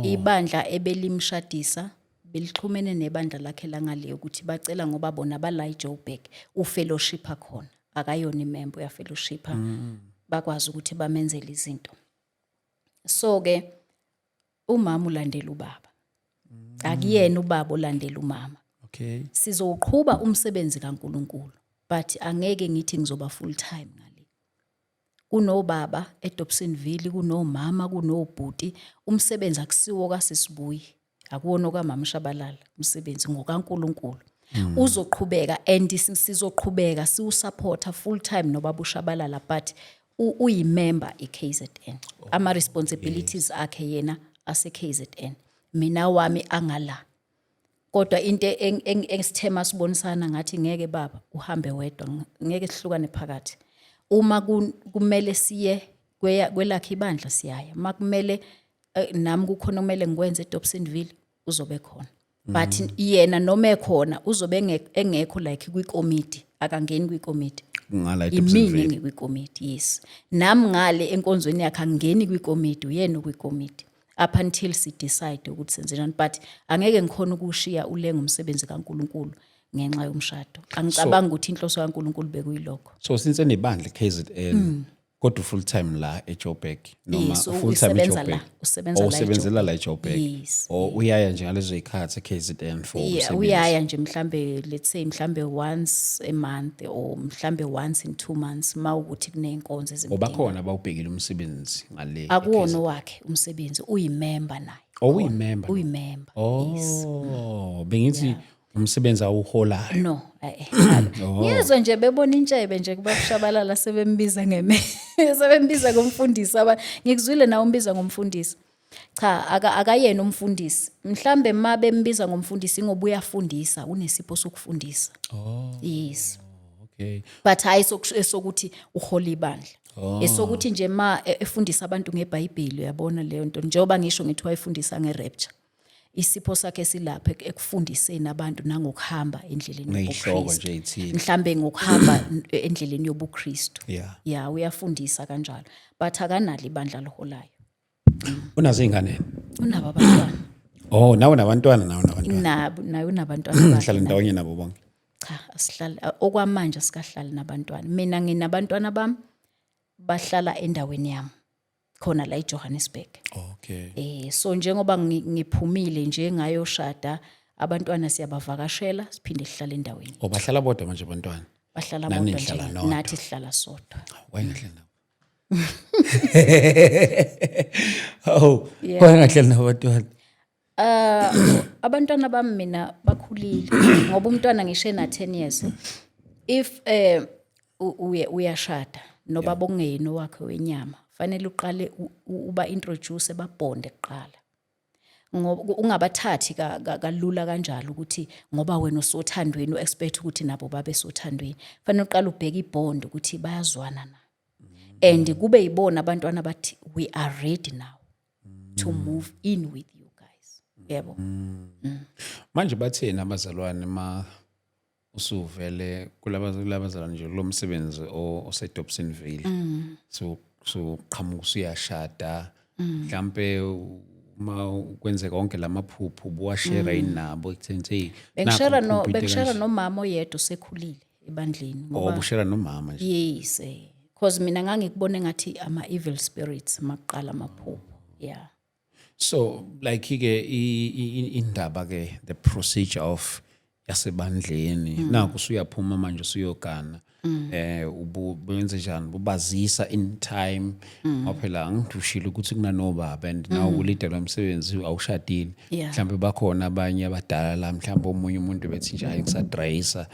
S3: Ibandla ebelimshadisa belixhumene nebandla lakhe langale ukuthi bacela, ngoba bona bala eJoburg, ufellowship khona, akayona imember, uyafellowship, bakwazi ukuthi bamenzele izinto. So ke umama ulandela ubaba, akuyena ubaba olandela umama. Sizowuqhuba umsebenzi kaNkuluNkulu, but angeke ngithi ngizoba full time ngale. Kunobaba eDobsonville, kunomama, kunobhuti. Umsebenzi akusiwo kasisibuyi, akuwona okamama Shabalala, umsebenzi ngokaNkuluNkulu uzoqhubeka and sizoqhubeka siwusupporta full time nobaba uShabalala, but uyimember eKZN, ama responsibilities akhe yena. ase KZN, mina wami angala. Kodwa into engisithema sibonisana ngathi, ngeke baba uhambe wedwa, ngeke sihlukane phakathi. Uma kumele siye kwelakhe ibandla, siyaya. Uma kumele nami kukhona kumele ngikwenze eDobsonville, uzobe khona, but yena noma ekhona uzobe engekho like kwikomiti, akangeni kwikomiti.
S2: Ngala
S3: Imina
S2: eDobsonville.
S3: engikwikomiti, yes. Nami ngale enkonzweni yakhe angingeni kwikomiti, uyena okwikomiti up until si decide ukuthi senzenjani. But angeke ngikhona ukushiya ulenga umsebenzi kaNkuluNkulu ngenxa yomshado. Angicabanga ukuthi inhloso kaNkuluNkulu bekuyilokho.
S2: So since enebandla KZN, kodwa full time la eJoburg noma
S3: Yes,
S2: full time
S3: usebenza
S2: eJoburg?
S3: la, usebenza
S2: Or
S3: la.
S2: usebenzela la eJoburg?
S3: Yes.
S2: Or uyaya nje ngalezo zikhathi eKZN for umsebenzi?
S3: Uyaya nje mhlambe, let's say mhlambe once a month or mhlambe once in 2 months, mawukuthi kuney'nkonzo
S2: Or
S3: ezimdinga.
S2: bakhona abawubhekile umsebenzi ngale?
S3: Akuwona owakhe umsebenzi, uyimember naye.
S2: Oh, uyimember.
S3: Uyimember.
S2: Oh, bengithi umsebenzi awuholayo.
S3: No, eh. Ngiyezwa nje bebona intshebe nje kubakushabalala, sebembiza ngeme sebembiza ngomfundisi aba. Ngikuzwile nawe umbiza ngomfundisi. Cha, akayena umfundisi. Mhlambe ma bembiza ngomfundisi ngoba uyafundisa, unesipho sokufundisa.
S2: Oh.
S3: Yes.
S2: Okay.
S3: But hayi esokuthi uhola ibandla. Esokuthi nje ma efundisa abantu ngeBhayibheli, uyabona leyo nto. Njengoba ngisho ngithi wayefundisa ngerapture. Isipho sakhe silapha ekufundiseni abantu nangokuhamba endleleni
S2: Ngey'hloko
S3: yobuKristu.
S2: nje ey'thile.
S3: Mhlambe ngokuhamba endleleni yobuKristu. Yeah, uyafundisa kanjalo. But akanalo ibandla liholayo.
S2: Unazo iy'ngane?
S3: Unabo abantwana.
S2: Oh, nawe nabantwana, nawe nabantwana.
S3: Nabo, naye unabantwana bakhe.
S2: Nihlala ndawonye nabo bonke?
S3: Cha, asihlali okwamanje, asikahlali nabantwana. Mina nginabantwana bami, bahlala endaweni yami khona la eJohannesburg. So njengoba ngiphumile nje ngayoshada, abantwana siyabavakashela, siphinde sihlale endaweni.
S2: Oh, bahlala bodwa manje abantwana?
S3: Bahlala
S2: Nani
S3: bodwa
S2: nihlala
S3: nje.
S2: nodwa?
S3: Nathi sihlala sodwa.
S2: Why ngahlali nabo? Oh, why ngahlali nabantwana?
S3: Abantwana bami mina bakhulile, ngoba umntwana ngisho ena 10 years, if uyashada noba bokungeyena wakhe wenyama, fanele uqale uba introduce, babonde kuqala, ngoba ungabathathi kalula kanjalo ukuthi ngoba wena usothandweni u-expect ukuthi nabo babe sothandweni. Fanele uqale ubheke ibond ukuthi bayazwana na, and kube yibona abantwana bathi, "We are ready now to move in with you guys," yebo.
S2: Manje batheni abazalwane ma usuvele kulabazalwane nje lo msebenzi oseDobsonville? So qhamuka usuyashada, mhlambe uma kwenzeka konke lamaphupho ubuwashare yini nabo ekutheni hey?
S3: Bengishare no, bengishare nomama oyedwa osekhulile ebandleni
S2: Oh,
S3: ngoba
S2: ubushare nomama nje?
S3: Yes, cause mina ngangikubona ngathi ama evil spirits maqala amaphupho, yeah.
S2: So like ke indaba ke, the procedure of yasebandleni, naku usuyaphuma manje usuyogana, ubu benze njani, bubazisa in time? Ngoba phela angidushile ukuthi kunanobaba and now uleader lomsebenzi, awushadile. Mhlawumbe bakhona abanye abadala la, mhlawumbe omunye umuntu bethi nje, hayi, ngisadrayisa,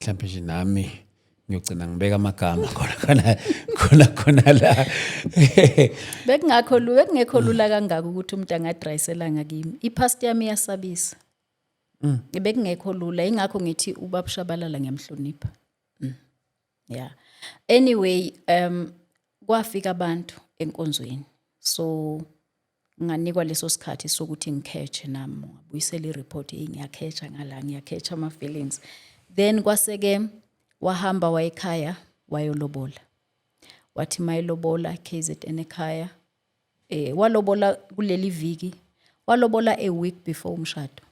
S2: mhlawumbe nje nami ngiyogcina ngibeka amagama khona khona khona khona la.
S3: Bekungekho lula kangaka ukuthi umuntu angadrayisela ngakimi. Ipast yami iyasabisa. Bekungekho lula, ingakho ngithi ubaba Shabalala ngiyamhlonipha. Yeah, anyway, kwafika abantu enkonzweni, so nganikwa leso sikhathi sokuthi ngikhethe nami, ngabuyisela ireport, hey, ngiyakhetha ngala, ngiyakhetha ama feelings. Then kwaseke wahamba wayekhaya wayolobola. Wathi mayilobola KZN ekhaya, walobola kuleli viki, walobola a week before umshado.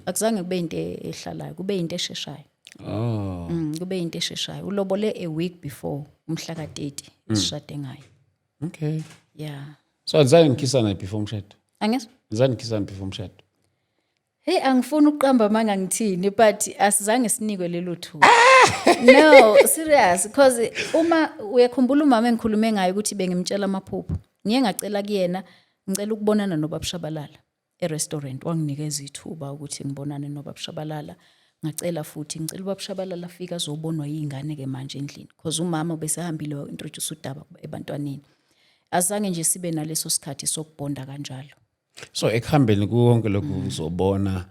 S3: Akuzange kube into ehlalayo, kube into esheshayo.
S2: Oh.
S3: Kube into esheshayo. Ulobole a week before umhla ka30 esishade ngayo.
S2: Okay.
S3: Yeah.
S2: So azange nikhisana before umshado?
S3: Angizwa?
S2: Azange nikhisana before umshado?
S3: Hey, angifuni ukuqamba amanga ngithini, but asizange sinikwe lelo thuba. No, serious, because uma uyakhumbula umama engikhulume ngayo ukuthi bengimtshela amaphupho. Ngiye ngacela kuyena, ngicela ukubonana nobaba Shabalala e-restaurant, wanginikeza ithuba ukuthi ngibonane nobaba Shabalala. Ngacela futhi, ngicela ubaba Shabalala afike azobonwa yingane ke manje endlini, because umama ubesehambile wa-introduce udaba ebantwaneni. Azange nje sibe naleso sikhathi sokubonda kanjalo.
S2: So ekuhambeni konke lokhu uzobona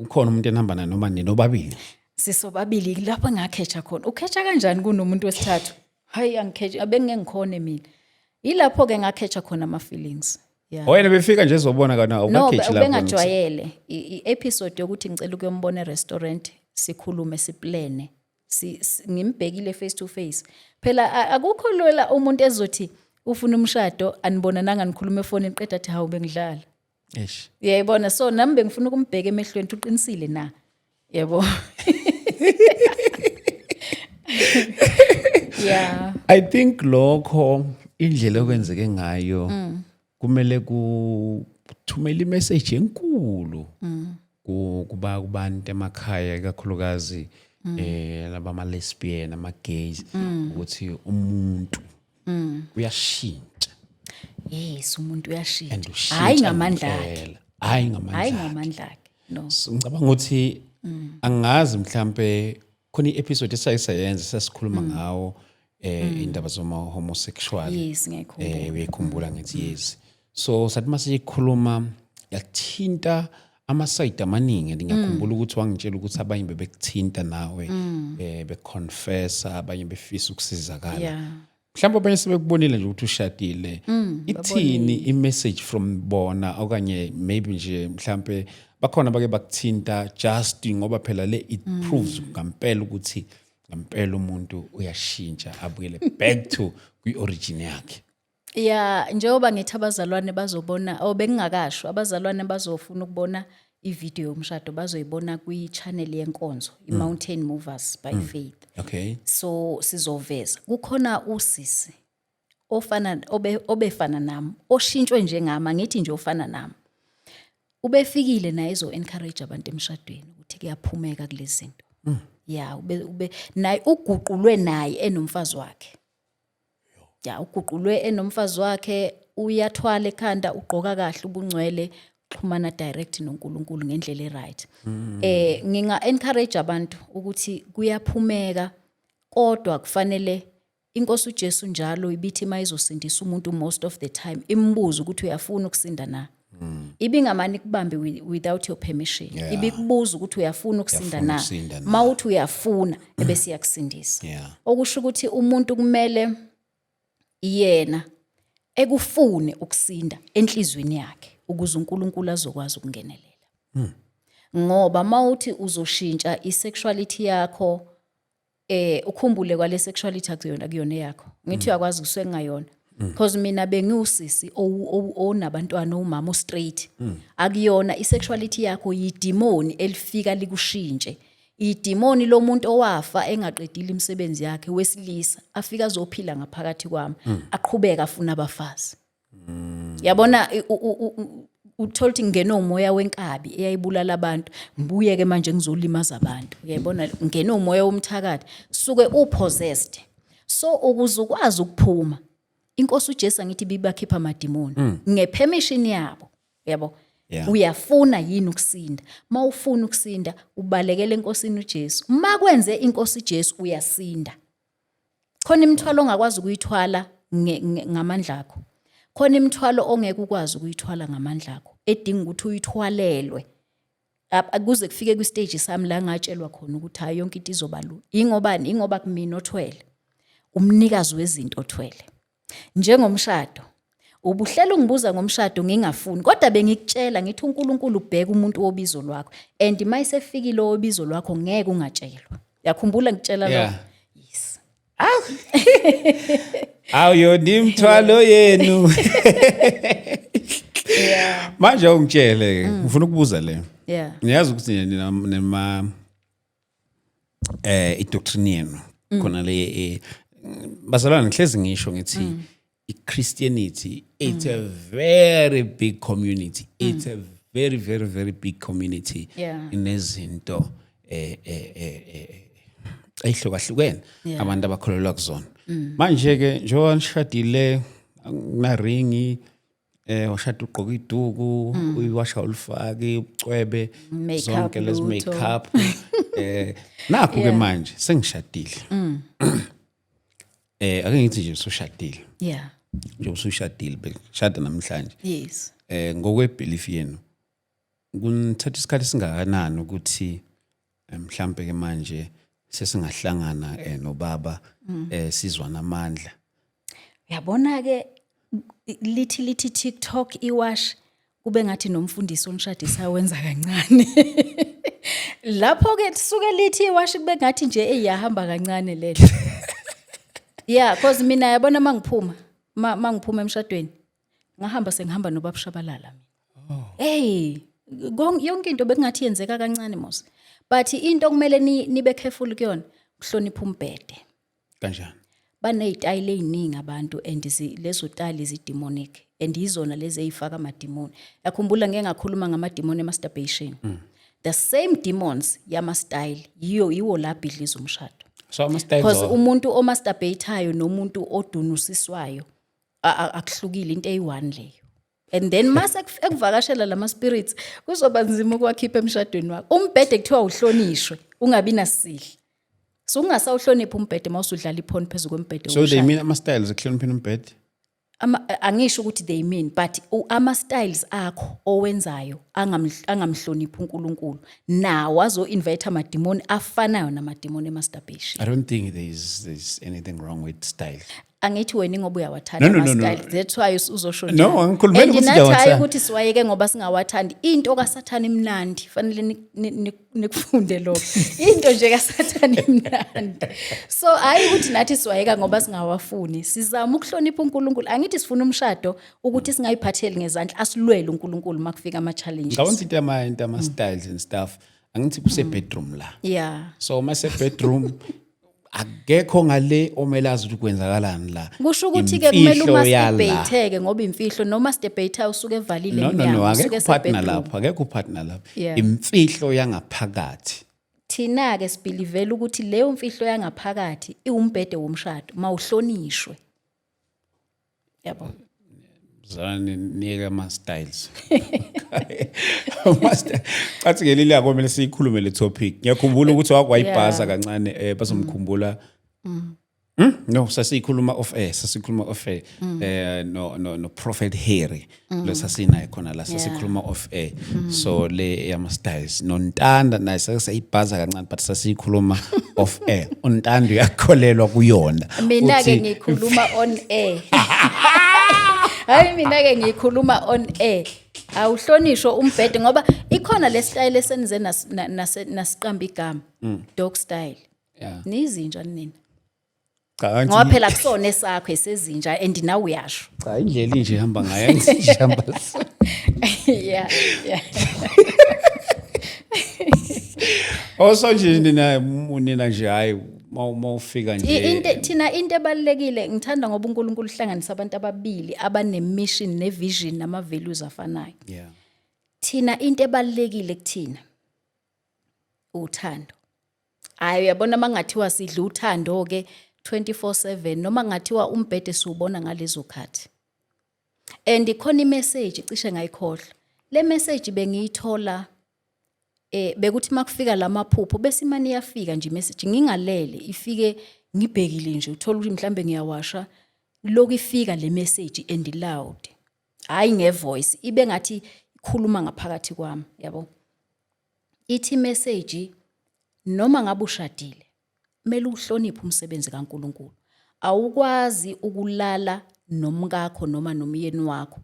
S2: ukhona umuntu enihamba naye noma ninobabili?
S3: Sisobabili. Lapho engakhetha khona. Ukhetha kanjani kunomuntu wesithathu? Hayi, angikhethe, abengeke ngikhone mina. Yilapho ke ngakhetha khona ama feelings, yeah.
S2: Oyena befika nje ezobona kana
S3: No.
S2: awukakhethi lapho?
S3: Ubengajwayele i-episode yokuthi ngicela ukuyombona e-restaurant, sikhulume, siplane, ngimbhekile face to face. Phela akukho lula umuntu ezothi ufuna umshado, anibonananga, nikhuluma efonini, qeda athi, "Hawu, bengidlala."
S2: Eish.
S3: Uyayibona? So nami bengifuna ukumbheka emehlweni ukuthi uqinisile na, yebo, yeah.
S2: I think lokho indlela okwenzeke ngayo kumele kuthumela imessage enkulu kuba kubantu emakhaya, ikakhulukazi laba ama lesbian, ama gays, ukuthi umuntu uyashintsha.
S3: Yes, umuntu
S2: And
S3: uyashintsha.
S2: ushintsha
S3: Hayi ngamandla akhe.
S2: ngempela. Hayi ngamandla
S3: Hayi
S2: akhe.
S3: ngamandla akhe, no.
S2: So, ngicabanga ukuthi angazi, mhlambe khona i-episode esayisayenza sasikhuluma ngawo indaba zoma homosexual.
S3: Yes, ngiyayikhumbula.
S2: Uyayikhumbula? Ngithi yes. So sathi masiyikhuluma yathinta ama-side amaningi, and ngiyakhumbula ukuthi wangitshela ukuthi abanye bebekuthinta nawe, beconfessa, abanye befisa ukusizakala. Mhlawumbe abanye sebekubonile nje ukuthi ushadile. Ithini i-message from bona? Okanye maybe nje mhlambe bakhona bake bakuthinta, just ngoba phela le it proves ngampela ukuthi ngampela umuntu uyashintsha, abuyele back to kwi-origin yakhe.
S3: Ya, njengoba ngithi abazalwane bazobona, oh, bengingakasho, abazalwane bazofuna ukubona ivideo yomshado bazoyibona kwi-channel yenkonzo, i-Mountain Movers by Faith. So sizoveza kukhona usisi ofana obefana nami, oshintshwe njengami, angithi nje ofana nami, ubefikile naye ezo encourage abantu emshadweni ukuthi kuyaphumeka kulezi zinto. Ya, ube naye uguqulwe naye enomfazi wakhe. Ya, uguqulwe enomfazi wakhe, uyathwala ekhanda, ugqoka kahle ubungcwele, xhumana direct noNkulunkulu ngendlela eright. Nginga encourage abantu ukuthi kuyaphumeka, kodwa kufanele inkosi uJesu njalo ibithi mayizosindisa umuntu, most of the time imbuzo ukuthi uyafuna ukusinda na. Ibingamani kubambe without your permission. Ibikubuza ukuthi uyafuna ukusinda
S2: Uyafuna
S3: na.
S2: ukusinda na.
S3: Mawuthi uyafuna, ebese iyakusindisa. Okusho ukuthi umuntu kumele yena ekufune ukusinda enhlizweni yakhe ukuze uNkulunkulu azokwazi ukungenelela, ngoba mawuthi uzoshintsha isexuality yakho, ukhumbule kwale sexuality akuyona kuyona yakho, ngithi uyakwazi kusuke kungayona, because mina bengiwusisi onabantwana, umama o-straight. Akuyona isexuality yakho, yidimoni elifika likushintshe, idimoni lomuntu owafa engaqedile imisebenzi yakhe wesilisa, afika azophila ngaphakathi kwami, aqhubeka afuna abafazi. Yabona, uthola ukuthi ngene umoya wenkabi eyayibulala abantu, ngibuye ke manje ngizolimaza abantu. Uyayibona, ngene umoya womthakathi, suke upossessed. So ukuze ukwazi ukuphuma, inkosi uJesu angithi bibakhipha amadimoni ngepermission yabo, yabo? Uyafuna yini ukusinda? Mawufuna ukusinda, ubalekele enkosini uJesu. Makwenze inkosi uJesu, uyasinda. Khona imithwalo ongakwazi ukuyithwala ngamandla akho, khona imithwalo ongeke ukwazi ukuyithwala ngamandla akho, edinga ukuthi uyithwalelwe. Kuze kufike kwistage sami la ngatshelwa khona ukuthi hayi, yonke into izoba lula. Ingobani? Ingoba kumina othwele, umnikazi wezinto othwele. Njengomshado, ubuhlela ungibuza ngomshado ngingafuni, kodwa bengikutshela ngithi uNkulunkulu ubheka umuntu wobizo lwakho, and mayisefikile wobizo lwakho ngeke ungatshelwa. Yakhumbula ngikutshela lokho?
S2: Yeah.
S3: Yes.
S2: Awu, imithwalo yenu. Manje ungitshele, ngifuna ukubuza le. Ngiyazi ukuthi nina nema idoctrine yenu khona le, bazalwane, ngihlezi ngisho ngithi iChristianity, it's a very big community. It's a very, very, very big community. Inezinto eyihlukahlukene abantu abakholelwa kuzona. Manje ke njengoba nishadile, kuna ringi, washada ugqoka iduku, uyiwasha, ulifake ucwebe,
S3: Makeup,
S2: zonke lezi
S3: lutho.
S2: makeup. Nakho ke manje sengishadile. Ake ngithi nje usushadile. Nje usushadile, beshada namhlanje. Ngokwe-belief yenu, kunithatha isikhathi singakanani ukuthi mhlambe ke manje sesingahlangana nobaba, sizwana amandla?
S3: Uyabona ke, lithi TikTok iwash, kube ngathi nomfundisi onishadisayo wenza kancane lapho ke. Suke lithi iwash, kube ngathi nje eyahamba kancane lento. Yeah, cause mina, yabona, mangiphuma mangiphuma emshadweni, ngahamba sengihamba nobaba Shabalala mina. Hey, yonke into bekungathi yenzeka kancane mos, but into okumele nibe careful kuyona ukuhlonipha umbhede.
S2: Kanjani?
S3: Baney'tayile ey'ningi abantu, and lezo tayile zi-demonic, and yizona lezi ey'faka amadimoni. Yakhumbula ngeke ngakhuluma ngamadimoni e-masturbation. The same demons yama-style yiyo, yiwo la bhidliza umshado.
S2: So ama-styles
S3: Because umuntu omasturbate-ayo nomuntu odunusiswayo akuhlukile, into eyi-one leyo. And then mase ekuvakashela lama spirits, kuzoba nzima ukuwakhipha emshadweni wakho. Umbhede kuthiwa uhlonishwe, ungabi nasihla. So ungasawuhloniphi umbhede mawusudlala i-porn phezu kombhede
S2: So they
S3: womshado.
S2: mean ama-styles ekuhlonipheni umbhede?
S3: Angisho ukuthi they mean, but ama-styles akho owenzayo angamhloniphi uNkulunkulu nawo azo-invite amadimoni afanayo namadimoni e-masturbation.
S2: I don't think there's anything wrong with style.
S3: Angithi wena ingoba uyawathanda
S2: No.
S3: ama-style, that's why uzosho
S2: No,
S3: njalo.
S2: angikhulumeli
S3: And
S2: ukuthi
S3: nathi hhayi
S2: ngiyawathanda.
S3: ukuthi siwayeke ngoba singawathandi. Into kaSathane imnandi, fanele nikufunde lokho. Into nje kaSathane imnandi, so hhayi ukuthi nathi siwayeka ngoba singawafuni. Sizama ukuhlonipha uNkulunkulu. Angithi sifuna umshado ukuthi singayiphatheli ngezandla, asilwele uNkulunkulu uma kufika ama-challenges.
S2: Ngicabanga ukuthi into ama-styles and stuff, angithi kuse-bedroom la. So uma se-bedroom, akekho ngale omele azi ukuthi kwenzakalani la.
S3: Kusho ukuthi-ke kumele
S2: Imfihlo yala.
S3: umasturbate-ke, ngoba imfihlo, nomasturbate usuke evalile
S2: No, no, no,
S3: iminyango, usuke
S2: akekho partner
S3: ese-bedroom.
S2: lapho, akekho partner lapho. Imfihlo yangaphakathi.
S3: Thina-ke sibelievela ukuthi leyo mfihlo yangaphakathi iwumbhede womshado, mawuhlonishwe, yabo.
S2: Zani niyeke ama-styles. Cathi ngelile komele siyikhulume le topic. Ngiyakhumbula ukuthi wakwayibhaza kancane, bazomkhumbula. No, sasiyikhuluma off air, sasikhuluma off air. No Prophet Harry lo sasinaye khona la, sasikhuluma off air. So le yama styles noNtanda naye sake sayibhaza kancane, but sasiyikhuluma off air. UNtanda uyakholelwa kuyona.
S3: Mina-ke
S2: Uthi-
S3: ngikhuluma on air. Hayi, mina-ke ngikhuluma on air. Awuhlonishwe umbhede, ngoba ikhona le style esenize nasiqamba igama, dog style. Nizinja nina.
S2: Cha, angithi-
S3: Ngoba phela kusona esakho, esezinja, and nawe uyasho.
S2: Cha, indlela inje ihamba ngayo, angithi nje ihamba so.
S3: Yeah.
S2: Also nje nina nje, hayi, mawufika nje.
S3: Into thina, into ebalekile, ngithanda ngoba uNkulunkulu uhlanganisa abantu ababili abane mission ne vision nama values afanayo. Thina into ebalekile kuthina uthando. Hayi, uyabona, mangathiwa sidla uthando ke 24/7, noma ngathiwa umbhede siubona ngalezo khathi. And ikhona imessage cishe ngayikhohlwa. Le message bengiyithola, bekuthi makufika lamaphupho, bese imani iyafika nje imessage, ngingalele, ifike ngibhekile nje, uthola ukuthi mhlambe ngiyawasha, lokhu ifika le message and loud, hayi ngevoice, ibe ngathi ikhuluma ngaphakathi kwami, yabo. Ithi message, noma ngabe ushadile, kumele uhloniphe umsebenzi kaNkuluNkulu. Awukwazi ukulala nomkakho noma nomyeni wakho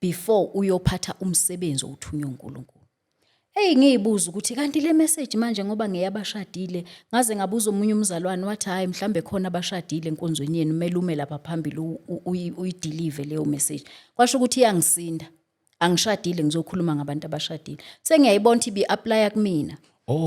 S3: before uyophatha umsebenzi owuthunywe uNkulunkulu. Hey, ngiyibuza ukuthi kanti le message manje ngoba ngeyabashadile. Ngaze ngabuza omunye umzalwane, wathi, "Hayi, mhlambe khona abashadile enkonzweni yenu, kumele ume lapha phambili uyideliver leyo message." Kwasho ukuthi iyangisinda, angishadile, ngizokhuluma ngabantu abashadile. Sengiyayibona ukuthi ibi-applya kumina.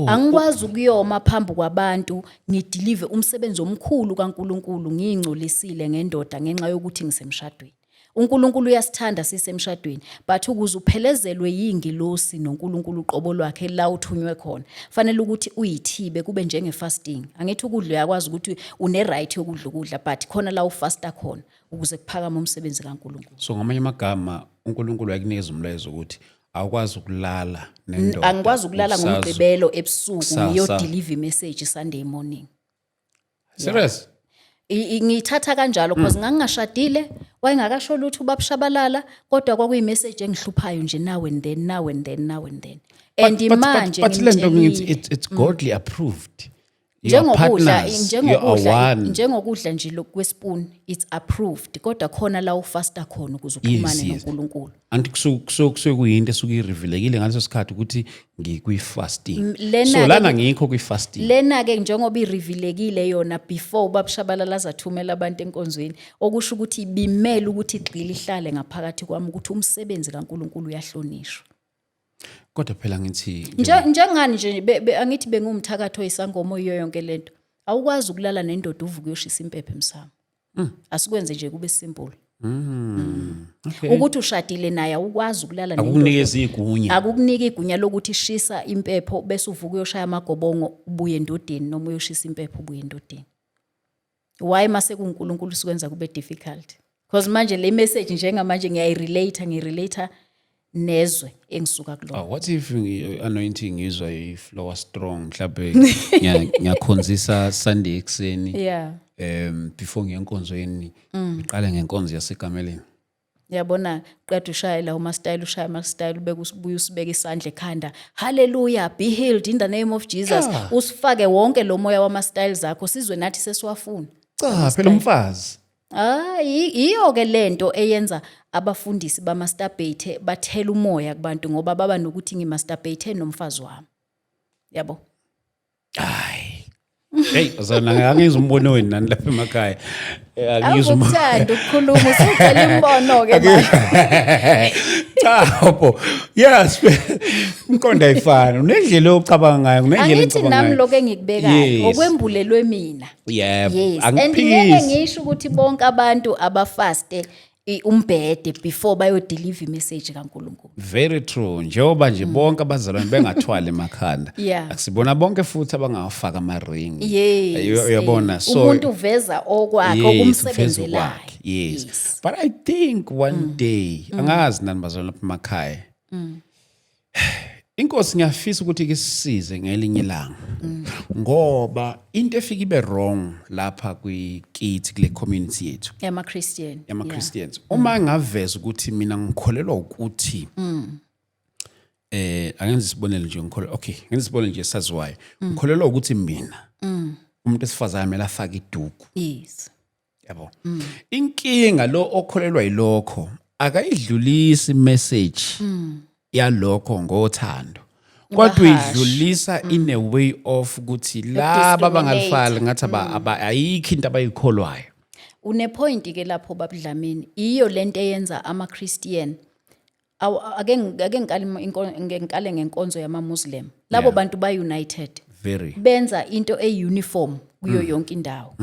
S3: Angikwazi ukuyoma phambi kwabantu ngideliver umsebenzi omkhulu kaNkuluNkulu ngiyingcolisile ngendoda ngenxa yokuthi ngisemshadweni. UNkulunkulu uyasithanda sisemshadweni, but ukuze uphelezelwe yingilosi noNkulunkulu uqobo lwakhe la uthunywe khona, fanele ukuthi uyithibe, kube njenge fasting. Angithi ukudla uyakwazi ukuthi une right yokudla ukudla, but khona la ufasta khona ukuze kuphakame umsebenzi kaNkulunkulu.
S2: So ngamanye amagama, uNkulunkulu wakunikeza umlayezo ukuthi awukwazi ukulala nendoda.
S3: Angikwazi ukulala ngoMgqibelo ebusuku
S2: Kusasa.
S3: ngiyodeliver imessage Sunday morning.
S2: Serious?
S3: Ngiyithatha kanjalo because ngangingashadile. Wayengakasho lutho uBab'Shabalala, kodwa kwakuyi-message engihluphayo nje now and then, now and then, now and then. And manje
S2: But le nto ngithi
S3: ngimtshelile.
S2: it's godly approved. You are
S3: Njengokudla,
S2: partners, you are
S3: njengokudla,
S2: one.
S3: njengokudla nje lokhu kwespoon, it's approved, kodwa khona la ufasta khona ukuze uxhumane noNkulunkulu.
S2: Anti kusuke kuyinto esuke irevealekile ngaleso sikhathi ukuthi ngikwi-fasting.
S3: Lena
S2: So
S3: ke
S2: lana ngikho kwi-fasting.
S3: Lena ke njengoba irevealekile yona before uBab'Shabalala azathumela abantu enkonzweni, okusho ukuthi bimele ukuthi igxile ihlale ngaphakathi kwami ukuthi umsebenzi kaNkulunkulu uyahlonishwa.
S2: Kodwa phela ngithi
S3: Njengani nje angithi bengiwumthakathi oyisangoma oyiyo yonke lento. Awukwazi ukulala nendoda uvuke uyoshisa impepho emsamo. Asikwenze nje kube simple. Ukuthi ushadile naye, awukwazi ukulala nendoda.
S2: Akukunikeza igunya.
S3: Akukuniki igunya lokuthi shisa impepho bese uvuka uyoshaya amagobongo ubuye endodeni, noma uyoshisa impepho ubuye endodeni. Why mase kuNkulunkulu sikwenza kube difficult? Because manje le message njengamanje ngiyayirelate, ngirelate nezwe engisuka kulona.
S2: Oh, what if anointing ngizwa i-flower strong, mhlawumbe ngiyakhonzisa Sunday ekuseni, before ngiye enkonzweni, ngiqale ngenkonzo yasekameleni?
S3: Yabona, qeda ushaye la uma-style, ushaya ama-style, ubeke, ubuye usibeke isandla ekhanda, "Hallelujah, be healed in the name of Jesus." Usifake wonke lo moya wama-styles akho, sizwe nathi sesiwafuna.
S2: Cha phela, umfazi.
S3: Hayi, iyo ke lento eyenza abafundisi bamasturbate bathela umoya kubantu, ngoba baba nokuthi ngimasturbate nomfazi wami, yabo.
S2: Hayi, hey bazalwane, angizwa umbono wenu nani lapha emakhaya. Angizwa
S3: Awukuthanda ukukhuluma, usucela imbono ke manje.
S2: Cha bo, yes, umqondo ayifani, unendlela yokucabanga ngayo, kunendlela
S3: Angithi
S2: engicabanga
S3: nami
S2: ngayo.
S3: lokho engikubekayo okwembulelwe mina. Yes, and ngeke
S2: Angiphikisi.
S3: ngisho ukuthi bonke abantu abafaste umbhede before bayodeliver imessage kaNkulunkulu.
S2: Very true, njengoba nje bonke abazalwane bengathwali emakhanda, akusibona bonke futhi abangawafaka amaringi. Uyabona, so
S3: Umuntu uveza okwakhe
S2: Yes, uveza
S3: okumsebenzelayo.
S2: okwakhe, yes. But I think one day, angazi nani bazalwane lapha emakhaya, inkosi ngiyafisa ukuthi ke sisize ngelinye ilanga, ngoba into efika ibe wrong lapha kwikithi, kule community yethu
S3: yama-Christian,
S2: yama-Christians, uma ngaveza ukuthi mina ngikholelwa ukuthi angenza isibonelo nje, ngikholelwa, okay, ngenza isibonelo nje saziwayo, ngikholelwa ukuthi mina umuntu esifazane kumele afake iduku, yabo, inkinga lo okholelwa yilokho akayidlulisi message yalokho ngothando, kodwa uyidlulisa in a way of ukuthi laba abangalifali ngathi ayikho into abayikholwayo.
S3: Unepoint ke lapho, babuDlamini. Iyo lento eyenza ama-Christian ake ngikale ngikale ngenkonzo yama-Muslim. Labo bantu ba-united,
S2: Very.
S3: benza into e-uniform kuyo yonke indawo.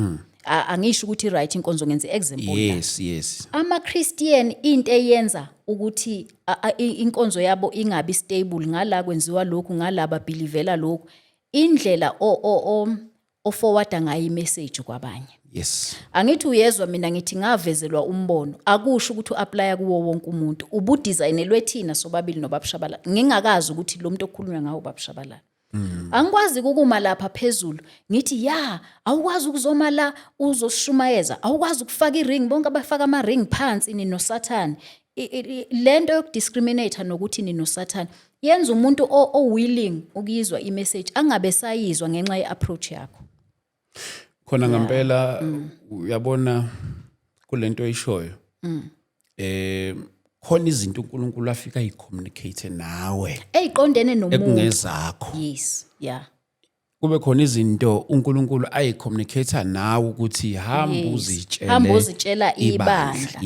S3: Angisho ukuthi right inkonzo, ngenza example la. Ama-Christian, into eyenza ukuthi inkonzo yabo ingabi stable, ngala kwenziwa lokhu, ngala babelievela lokhu, indlela oforwarda ngayo imessage kwabanye. Angithi uyezwa, mina ngithi ngavezelwa umbono, akusho ukuthi u-applya kuwo wonke umuntu. Ubudesignelwe thina sobabili nobabuShabalala, ngingakazi ukuthi lo muntu okukhulunywa ngawo ubabuShabalala. Angikwazi ukuma lapha phezulu ngithi ya, awukwazi ukuzoma la uzosishumayeza, awukwazi ukufaka iring, bonke abafaka ama-ring phansi ninosathane. Lento yokudiscriminate nokuthi ninosathane yenza umuntu o-willing ukuyizwa imessage angabe sayizwa ngenxa ye-approach yakho.
S2: Khona ngempela, uyabona kulento oyishoyo, khona izinto uNkulunkulu afika ayicommunicate nawe
S3: eyiqondene nomuntu
S2: ekungezakho. Kube khona izinto uNkulunkulu ayicommunicate nawe ukuthi hamba uzitshele.
S3: Hamba uzitshela ibandla.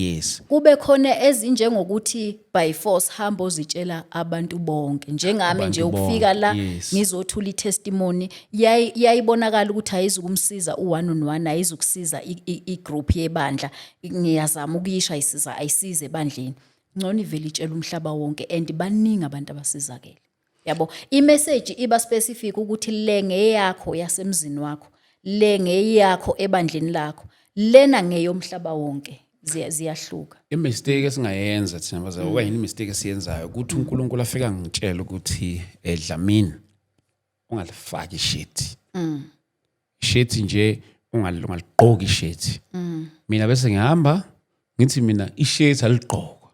S3: Kube khona ezinjengokuthi by force hamba uzitshela abantu bonke, njengami nje
S2: Abantu
S3: ukufika
S2: bonke,
S3: la ngizothula itestimony, yayibonakala ukuthi ayizukumsiza u-one on one, ayizukusiza igroup yebandla. Ngiyazama ukuyisha, ayisiza, ayisize ebandleni. Ngcono ivele itshela umhlaba wonke, and baningi abantu abasizakele, yabo. Imessage iba specific ukuthi le ngeyakho yasemzini wakho, le ngeyakho ebandleni lakho, lena ngeyomhlaba wonke. Ziyahluka.
S2: Imistake esingayenza thina bazalwane, okanye imistake esiyenzayo ukuthi uNkulunkulu afika ngitshela ukuthi, "Dlamini, ungalifaki ishirt, ishirt nje ungaligqoki ishirt." Mina bese ngihamba Ngithi mina ishirt aligqokwa,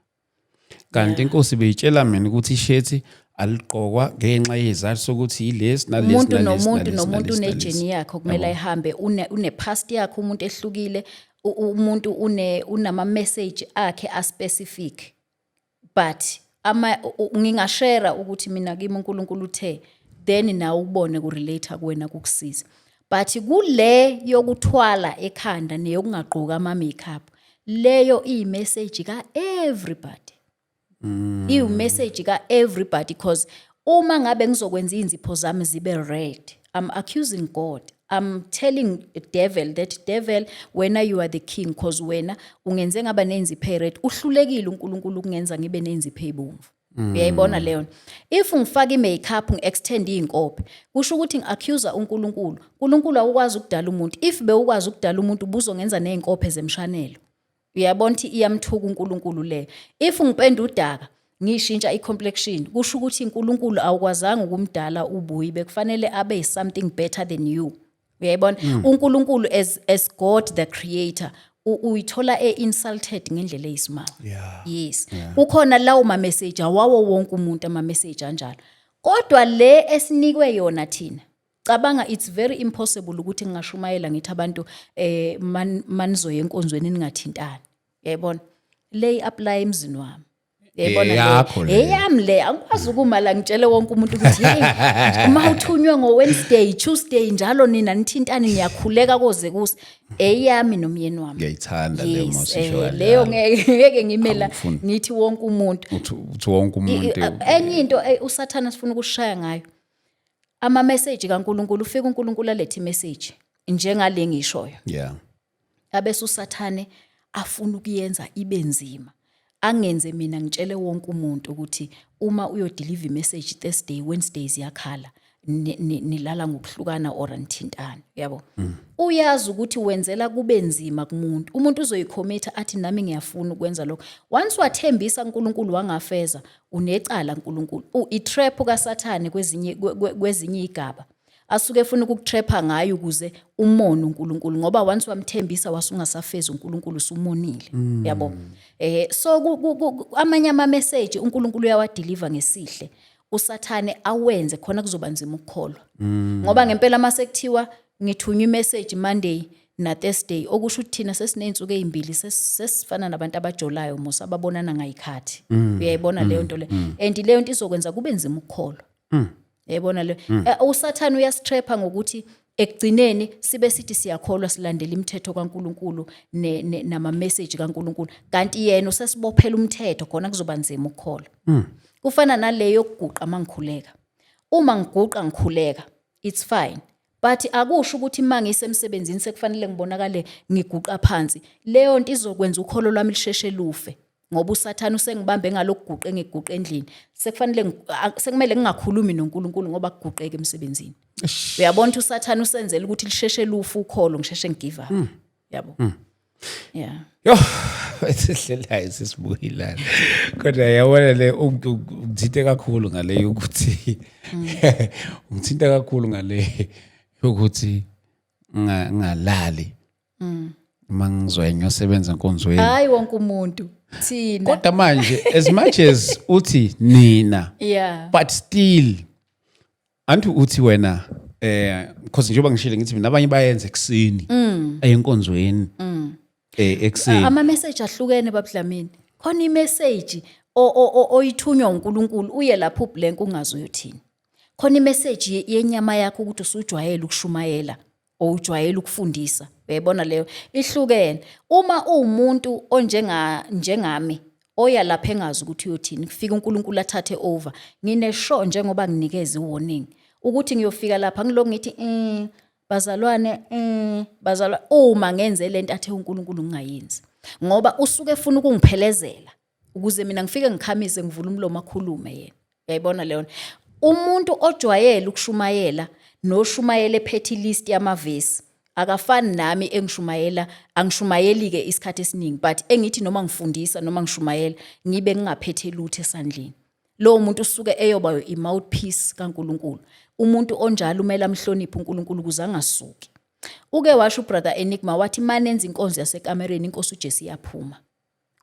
S2: kanti inkosi beyitshela mina ukuthi ishirt aligqokwa ngenxa yezathu sokuthi yilesi nalesi
S3: Umuntu
S2: nalesi
S3: nomuntu
S2: nalesi,
S3: nomuntu
S2: nalesi, nalesi.
S3: une-journey yakhe okumele ayihambe, une-past yakhe umuntu ehlukile, umuntu unama-message akhe a-specific, but ama ngingashare ukuthi mina kimi uNkulunkulu uthe, then nawe ubone ku-relate kuwena, kukusiza. But kule yokuthwala ekhanda neyokungagqoki ama-makeup, leyo iyi-message ka-everybody, iwu-message ka-everybody, because uma ngabe ngizokwenza iy'nzipho zami zibe red, I'm accusing God. I'm telling the devil that, "Devil, wena you are the king, cause wena ungenze ngaba ney'nzipho ey'red. Uhlulekile uNkulunkulu ukungenza ngibe ney'nzipho ey'bomvu." Uyayibona leyo? If ngifaka i-makeup, ngi-extend iy'nkophe, kusho ukuthi ngi-accuse uNkulunkulu. UNkulunkulu awukwazi ukudala umuntu. If bewukwazi ukudala umuntu, ubuzongenza ney'nkophe zemshanelo. Uyabona ukuthi iyamthuka uNkulunkulu leyo? If ngipenda udaka, ngishintsha i-complexion, kusho ukuthi uNkulunkulu awukwazanga ukumdala ubuyi, bekufanele abe something better than you. Uyayibona? uNkulunkulu as God the creator uyithola e-insulted ngendlela eyisimanga. Yes, kukhona lawo ma-message awawo wonke umuntu, ama-message anjalo. Kodwa le esinikwe yona thina, cabanga, it's very impossible ukuthi ngingashumayela ngithi abantu manizoya enkonzweni ningathintani. Uyayibona le? I-apply emzini wami. Uyayibona le?
S2: Eyakho le.
S3: Eyami le. Angikwazi ukuma la ngitshele wonke umuntu ukuthi, "Hey, uma uthunywe ngo-Wednesday, Tuesday njalo, nina nithintani, niyakhuleka koze kuse." Eyami nomyeni wami.
S2: Ngiyayithanda leyo.
S3: Yes,
S2: Mawusisho kanjalo.
S3: Leyo ngeke ngime la
S2: Angifuni.
S3: ngithi wonke umuntu.
S2: Uthi wonke umuntu.
S3: Enye into uSathana sifuna ukushaya ngayo ama-message kaNkulunkulu, ufika uNkulunkulu alethe imessage njengale ngishoyo, abese uSathane afuna ukuyenza ibe nzima, angenze mina ngitshele wonke umuntu ukuthi uma uyodeliver imessage Thursday, Wednesday ziyakhala, nilala ngokuhlukana or nithintana. Yabo, uyazi ukuthi wenzela kube nzima kumuntu. Umuntu uzoyicommitha athi, "Nami ngiyafuna ukwenza lokho." Once wathembisa uNkulunkulu wangafeza, unecala uNkulunkulu. I-trap kaSathane kwezinye igaba asuke efuna ukukutrapha ngayo ukuze umone uNkulunkulu, ngoba once wamthembisa wasungasafezi uNkulunkulu, usumonile. Yabo, so amanye ama message uNkulunkulu uyawadeliver ngesihle, uSathane awenze khona kuzoba nzima ukukholwa, ngoba ngempela mase kuthiwa ngithunywa imessage Monday na Thursday, okusho ukuthi thina sesiney'nsuku ey'mbili sesifana nabantu abajolayo mos, ababonana ngayikhathi. Uyayibona leyo nto le? And leyo nto izokwenza kube nzima ukukholwa. Uyayibona le? USathane uyasitrapha ngokuthi ekugcineni sibe sithi siyakholwa, silandela imithetho kaNkuluNkulu nama message kaNkuluNkulu, kanti yena usesibophela umthetho khona kuzoba nzima ukukholwa. Kufana naleyo yokuguqa mangikhuleka. Uma ngiguqa ngikhuleka, it's fine, but akusho ukuthi uma ngisemsebenzini sekufanele ngibonakale ngiguqa phansi. Leyo nto izokwenza ukholo lwami lisheshe lufe, ngoba uSathane usengibambe ngalokuguqa engiguqa endlini, sekufanele sekumele ngingakhulumi noNkulunkulu ngoba kuguqeke emsebenzini. Uyabona ukuthi uSathane usenzela ukuthi lisheshe lufe ukholo, ngisheshe ngigive up. Yabo, yeah.
S2: Yo, esihlelayo sesibuyilana. Kodwa yabona le, ungithinte kakhulu ngale yokuthi, ungithinta kakhulu ngale yokuthi ngalali. Uma ngizoya ngiyosebenza enkonzweni.
S3: Hayi, wonke umuntu, thina.
S2: Kodwa manje, as much as uthi nina, but still anti uthi wena because njengoba ngishilo ngithi mina abanye bayenza ekuseni enkonzweni ekuseni.
S3: Ama message ahlukene, babudlamini. Khona imessage oyithunywa uNkulunkulu, uye lapho ublank, ungazi uyothini. Khona imessage yenyama yakho, ukuthi usujwayele ukushumayela owujwayele ukufundisa. Uyayibona leyo? Ihlukene. Uma uwumuntu onjenga njengami oya lapha engazi ukuthi uyothini, kufika uNkulunkulu athathe over, ngine sure njengoba nginikeza i-warning ukuthi ngiyofika lapha ngilokhu ngithi, bazalwane, bazalwane," uma ngenze lento athe uNkulunkulu ngingayenzi, ngoba usuke efuna ukungiphelezela ukuze mina ngifike ngikhamise, ngivule umlomo, akhulume yena. Uyayibona leyo? Umuntu ojwayele ukushumayela noshumayela ephethe ilist yamavesi akafani nami engishumayela. Angishumayeli-ke isikhathi esiningi, but engithi noma ngifundisa noma ngishumayela ngibe ngingaphethe lutho esandleni. Lowo muntu usuke eyoba i-mouthpiece kaNkulunkulu. Umuntu onjalo umele amhloniphe uNkulunkulu ukuze angasuki. Uke washo uBrother Enigma wathi manenza inkonzo yasekamereni, inkosi uJesu iyaphuma.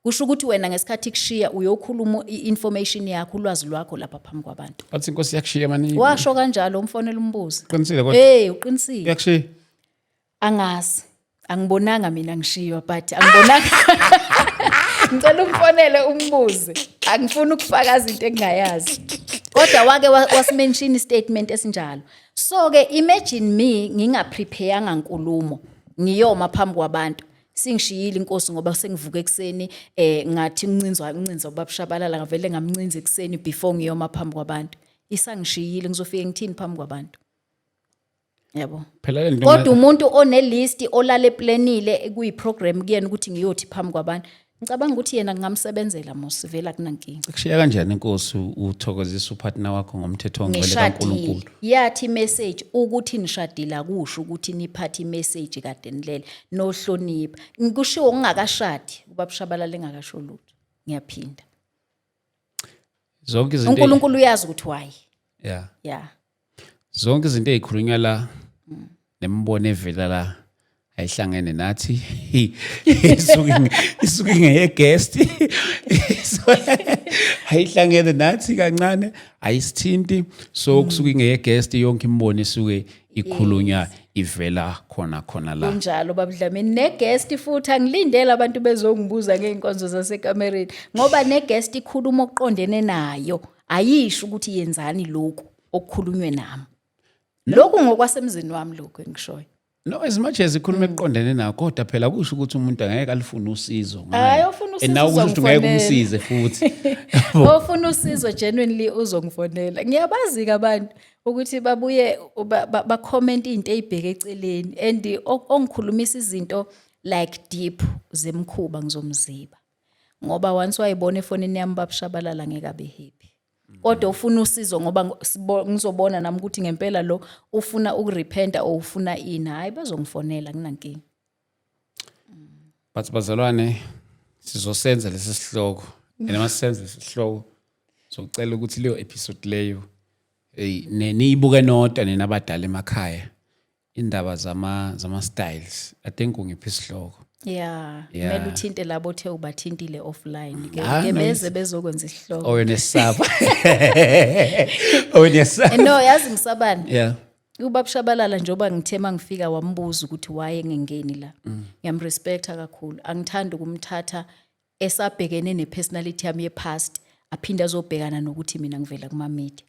S3: Kusho ukuthi wena ngesikhathi kushiya uyokhuluma i-information yakho, ulwazi lwakho lapha phambi kwabantu.
S2: Bathi inkosi yakushiya mani.
S3: Washo kanjalo, umfonela umbuzo.
S2: Qinisile kodwa.
S3: Hey, uqinisile.
S2: Yakushiya.
S3: Angazi, angibonanga mina ngishiywa, but angibonanga. Ngicela umfonele umbuze, angifuni ukufakaza into engingayazi, kodwa wake wasimention istatement esinjalo. So ke imagine me ngingaprepare nkulumo, ngiyoma phambi kwabantu, singishiyile inkosi, ngoba sengivuka ekuseni, ngathi umncinzo, umncinzo babushabalala, ngavele ngamncinza ekuseni before ngiyoma phambi kwabantu. Isangishiyile, ngizofike ngithini phambi kwabantu, yabo?
S2: Phela le nto.
S3: Kodwa umuntu onelist, olale planile, kuyi-program kuyena ukuthi ngiyothi phambi kwabantu, ngicabanga ukuthi yena ngingamsebenzela mos, vele akunankinga.
S2: Kushiya kanjani inkosi uthokozisa upartner wakho ngomthetho ongcwele
S3: Ngishadile.
S2: kaNkulunkulu?
S3: Yathi imessage ukuthi nishadile akusho ukuthi niphathe imessage kade nilele nohlonipha. Kushiwo ngingakashadi, ubaba Shabalala engakasho lutho. Ngiyaphinda.
S2: Zonke izinto.
S3: uNkulunkulu uyazi ukuthi why. Yeah.
S2: Zonke izinto ezikhulunywa la nemibono evela la ayihlangene nathi, isuke ingeye guest. So, ayihlangene nathi kancane, ayisithinti. So kusuke ingeye guest, yonke imibono isuke ikhulunywa ivela khona khona la.
S3: Kunjalo, babudlamini, neguest futhi angilindele abantu bezongibuza ngey'nkonzo zasekamereni, ngoba neguest ikhuluma okuqondene nayo, ayisho ukuthi yenzani lokhu okukhulunywe nami. Lokhu ngokwasemzini wami, lokhu engishoyo.
S2: No, as much as ikhuluma ekuqondene nakho, kodwa phela kusho ukuthi umuntu angeke alifune usizo ngayo.
S3: Hhayi, ofuna usizo
S2: And nawe kusho ukuthi ungeke
S3: uzongifonela.
S2: umsize futhi.
S3: Ofuna usizo genuinely uzongifonela. Ngiyabazi-ke abantu ukuthi babuye ba-comment into ey'bheke eceleni, and ongikhulumisa izinto like deep zemkhuba ngizomziba, ngoba once wayibona efonini yami, babushabalala, ngeke abe happy. Kodwa ufuna usizo ngoba ngizobona nami ukuthi ngempela lo ufuna ukurepenta or ufuna ini, hhayi, bazongifonela, kunankinga.
S2: But bazalwane, sizosenza lesi sihloko, and uma sisenza lesi sihloko socela ukuthi leyo episode leyo, hey, niyibuke nodwa nina abadala emakhaya, indaba zama styles. I think ungiphi isihloko.
S3: Yeah, kumele uthinte labo othe ubathintile offline ke.
S2: Ah,
S3: ke
S2: no,
S3: beze bezokwenza isihloko.
S2: Oh, nesaba, oh, nesaba.
S3: No, yazi ngisabani?
S2: Yeah.
S3: Ubaba Shabalala, njengoba ngithe mangifika wambuza ukuthi why engengeni la, ngiyamrespecta kakhulu. Angithandi ukumthatha esabhekene nepersonality yami ye-past, aphinde azobhekana nokuthi mina ngivela kuma-media.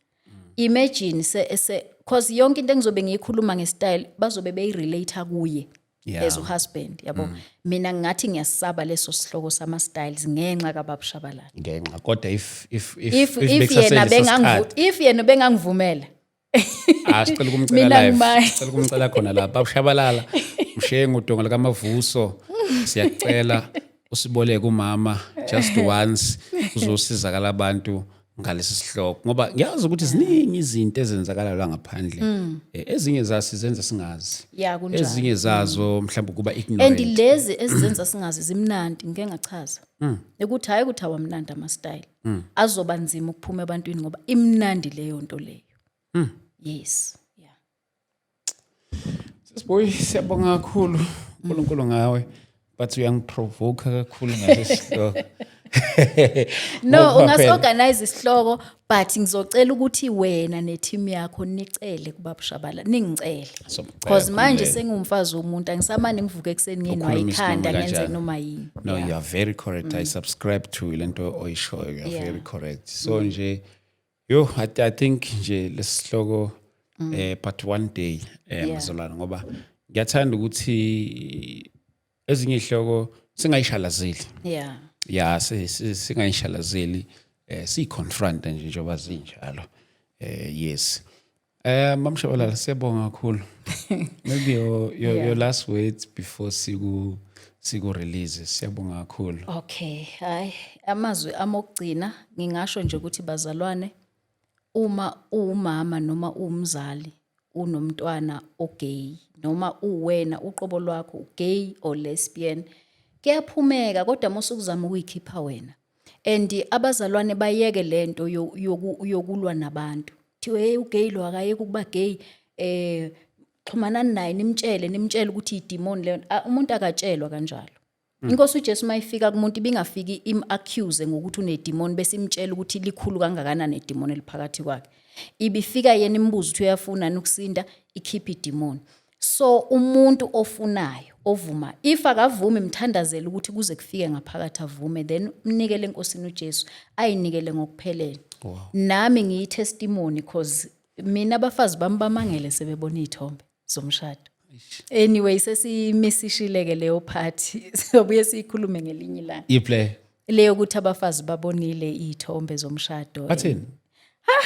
S3: Imagine se cause yonke into engizobe ngiyikhuluma ngestyle bazobe beyirelate kuye as uhusband, yabo. Mina ngingathi ngiyasaba leso sihloko sama-styles ngenxa kababa Shabalala.
S2: Ngenxa, kodwa if
S3: if if yena
S2: bekusaseleso sikhathi,
S3: if yena bengangivumela.
S2: Ah, sicela ukumcela
S3: Mina
S2: live.
S3: ngimaye.
S2: Sicela ukumcela khona la, babushabalala, mshengu, udonga likaMavuso, siyacela usiboleke umama just once, uzosizakala abantu ngalesi sihloko, ngoba ngiyazi ukuthi ziningi izinto ezenzakala la ngaphandle. Ezinye zaso zenza singazi.
S3: Ya, kunjalo.
S2: Ezinye zazo mhlawumbe kuba
S3: And
S2: ignorant.
S3: lezi ezizenza singazi zimnandi, ngike ngachaza ukuthi hhayi ukuthi awamnandi ama-style, azoba nzima ukuphuma ebantwini ngoba imnandi leyo nto leyo. Yes, yeah.
S2: Sisiboy, siyabonga kakhulu uNkulunkulu ngawe, but uyangiprovoke kakhulu ngalesi sihloko.
S3: No,
S2: Ngoba phela-
S3: ungasi-organize isihloko, but ngizocela ukuthi wena neteam yakho nicele kubaba Shabala, ningicele.
S2: Somcela,
S3: Because manje
S2: khululeka.
S3: sengumfazi womuntu, angisamane ngivuke ekuseni ngenwa
S2: Ukhulume
S3: ikhanda
S2: isinoma
S3: ngenze
S2: kanjani.
S3: noma yini.
S2: No, you are very correct. I subscribe to lento oyishoyo. You are very correct. So nje, yo, I think nje lesihloko, but one day, mazolana, ngoba ngiyathanda ukuthi ezinye izihloko singayishalazeli. Ya, singayishalazeli, siyiconfront nje njengoba zinjalo. Yes. Mamshabalala, siyabonga kakhulu. Maybe your last words before siku release. Siyabonga kakhulu.
S3: Okay, hayi, amazwi ami okugcina ngingasho nje ukuthi bazalwane, uma uwumama noma uwumzali unomntwana ogay, noma uwena uqobo lwakho gay or lesbian, kuyaphumeka, kodwa mosukuzama ukuyikhipha wena. And abazalwane bayeke lento yokulwa nabantu, thiwe hey, ugay lo akayeke ukuba gay, xhumanani naye, nimtshele ukuthi idemon leyo. Ah, umuntu akatshelwa kanjalo. Inkosi uJesu mayifika kumuntu ibingafiki im-accuse ngokuthi unedimoni bese imtshela ukuthi likhulu kangakanani idimoni eliphakathi kwakhe. Ibifika yena imbuza ukuthi uyafuna yini ukusinda, ikhiphe idimoni. So umuntu ofunayo ovuma, if akavumi mthandazele ukuthi kuze kufike ngaphakathi avume, then mnikele enkosini uJesu, ayinikele ngokuphelele. Nami ngiyi-testimony, cause mina abafazi bami bamangele sebebona iy'thombe zomshado. Anyway, sesimisishile-ke leyo part, sizobuye siyikhulume ngelinye ilanga.
S2: Iplay.
S3: Leyo ukuthi abafazi babonile iy'thombe zomshado.
S2: Bathini?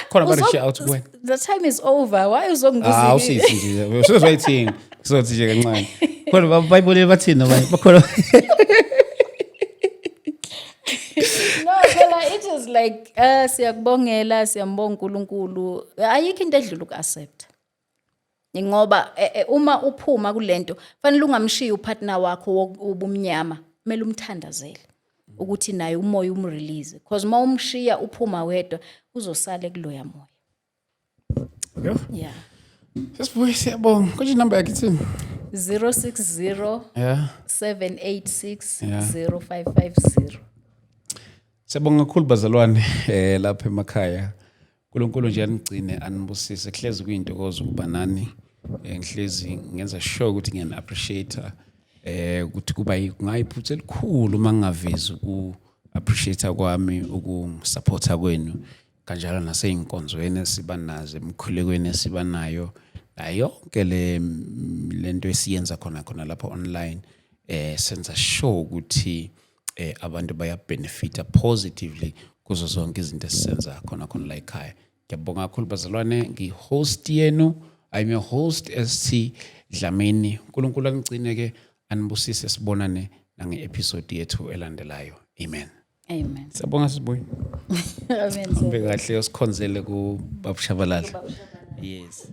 S2: Khona ba-reach out kuwena?
S3: The time is over, why uzongibuza?
S2: Ah, usithi nje usizwayithini, sizothi nje kancane khona bayibonile bathini abanye bakhona.
S3: No, phela it is like siyakubongela, siyambonga uNkulunkulu. Ayikho into edlula uku-accept, ngoba uma uphuma kulento fanele ungamshiyi upartner wakho wobumnyama, kumele umthandazele ukuthi naye umoya umrelease, because uma umshiya uphuma wedwa uzosala kuloya moya.
S2: Yo.
S3: Yeah.
S2: Sesibuye, siyabonga. Konje inamba yakhe ithini?
S3: 060 786 0550.
S2: Siyabonga kakhulu bazalwane lapha emakhaya. uNkulunkulu nje anigcine, anibusise. Kuhlezi kuyintokozo ukuba nani. Ngihlezi ngenza sure ukuthi ngiyani appreciate, ukuthi kuba kungayiphutha elikhulu uma ngingavezi uku appreciate kwami ukusupporta kwenu, kanjalo naseyinkonzweni esiba nazo, emkhulekweni esiba nayo, nayo yonke le lento esiyenza khona khona lapha online, senza sure ukuthi abantu baya benefita positively kuzo zonke izinto esisenza khona khona la ekhaya. Ngiyabonga kakhulu bazalwane. Ngi-host yenu, I'm your host ST Dlamini. uNkulunkulu anigcine ke, anibusise, sibonane nange-episode yethu elandelayo. Amen.
S3: Amen.
S2: Siyabonga, sibuye.
S3: Amen.
S2: Hambe kahle, sikhonzele kubabushabalala. Yes.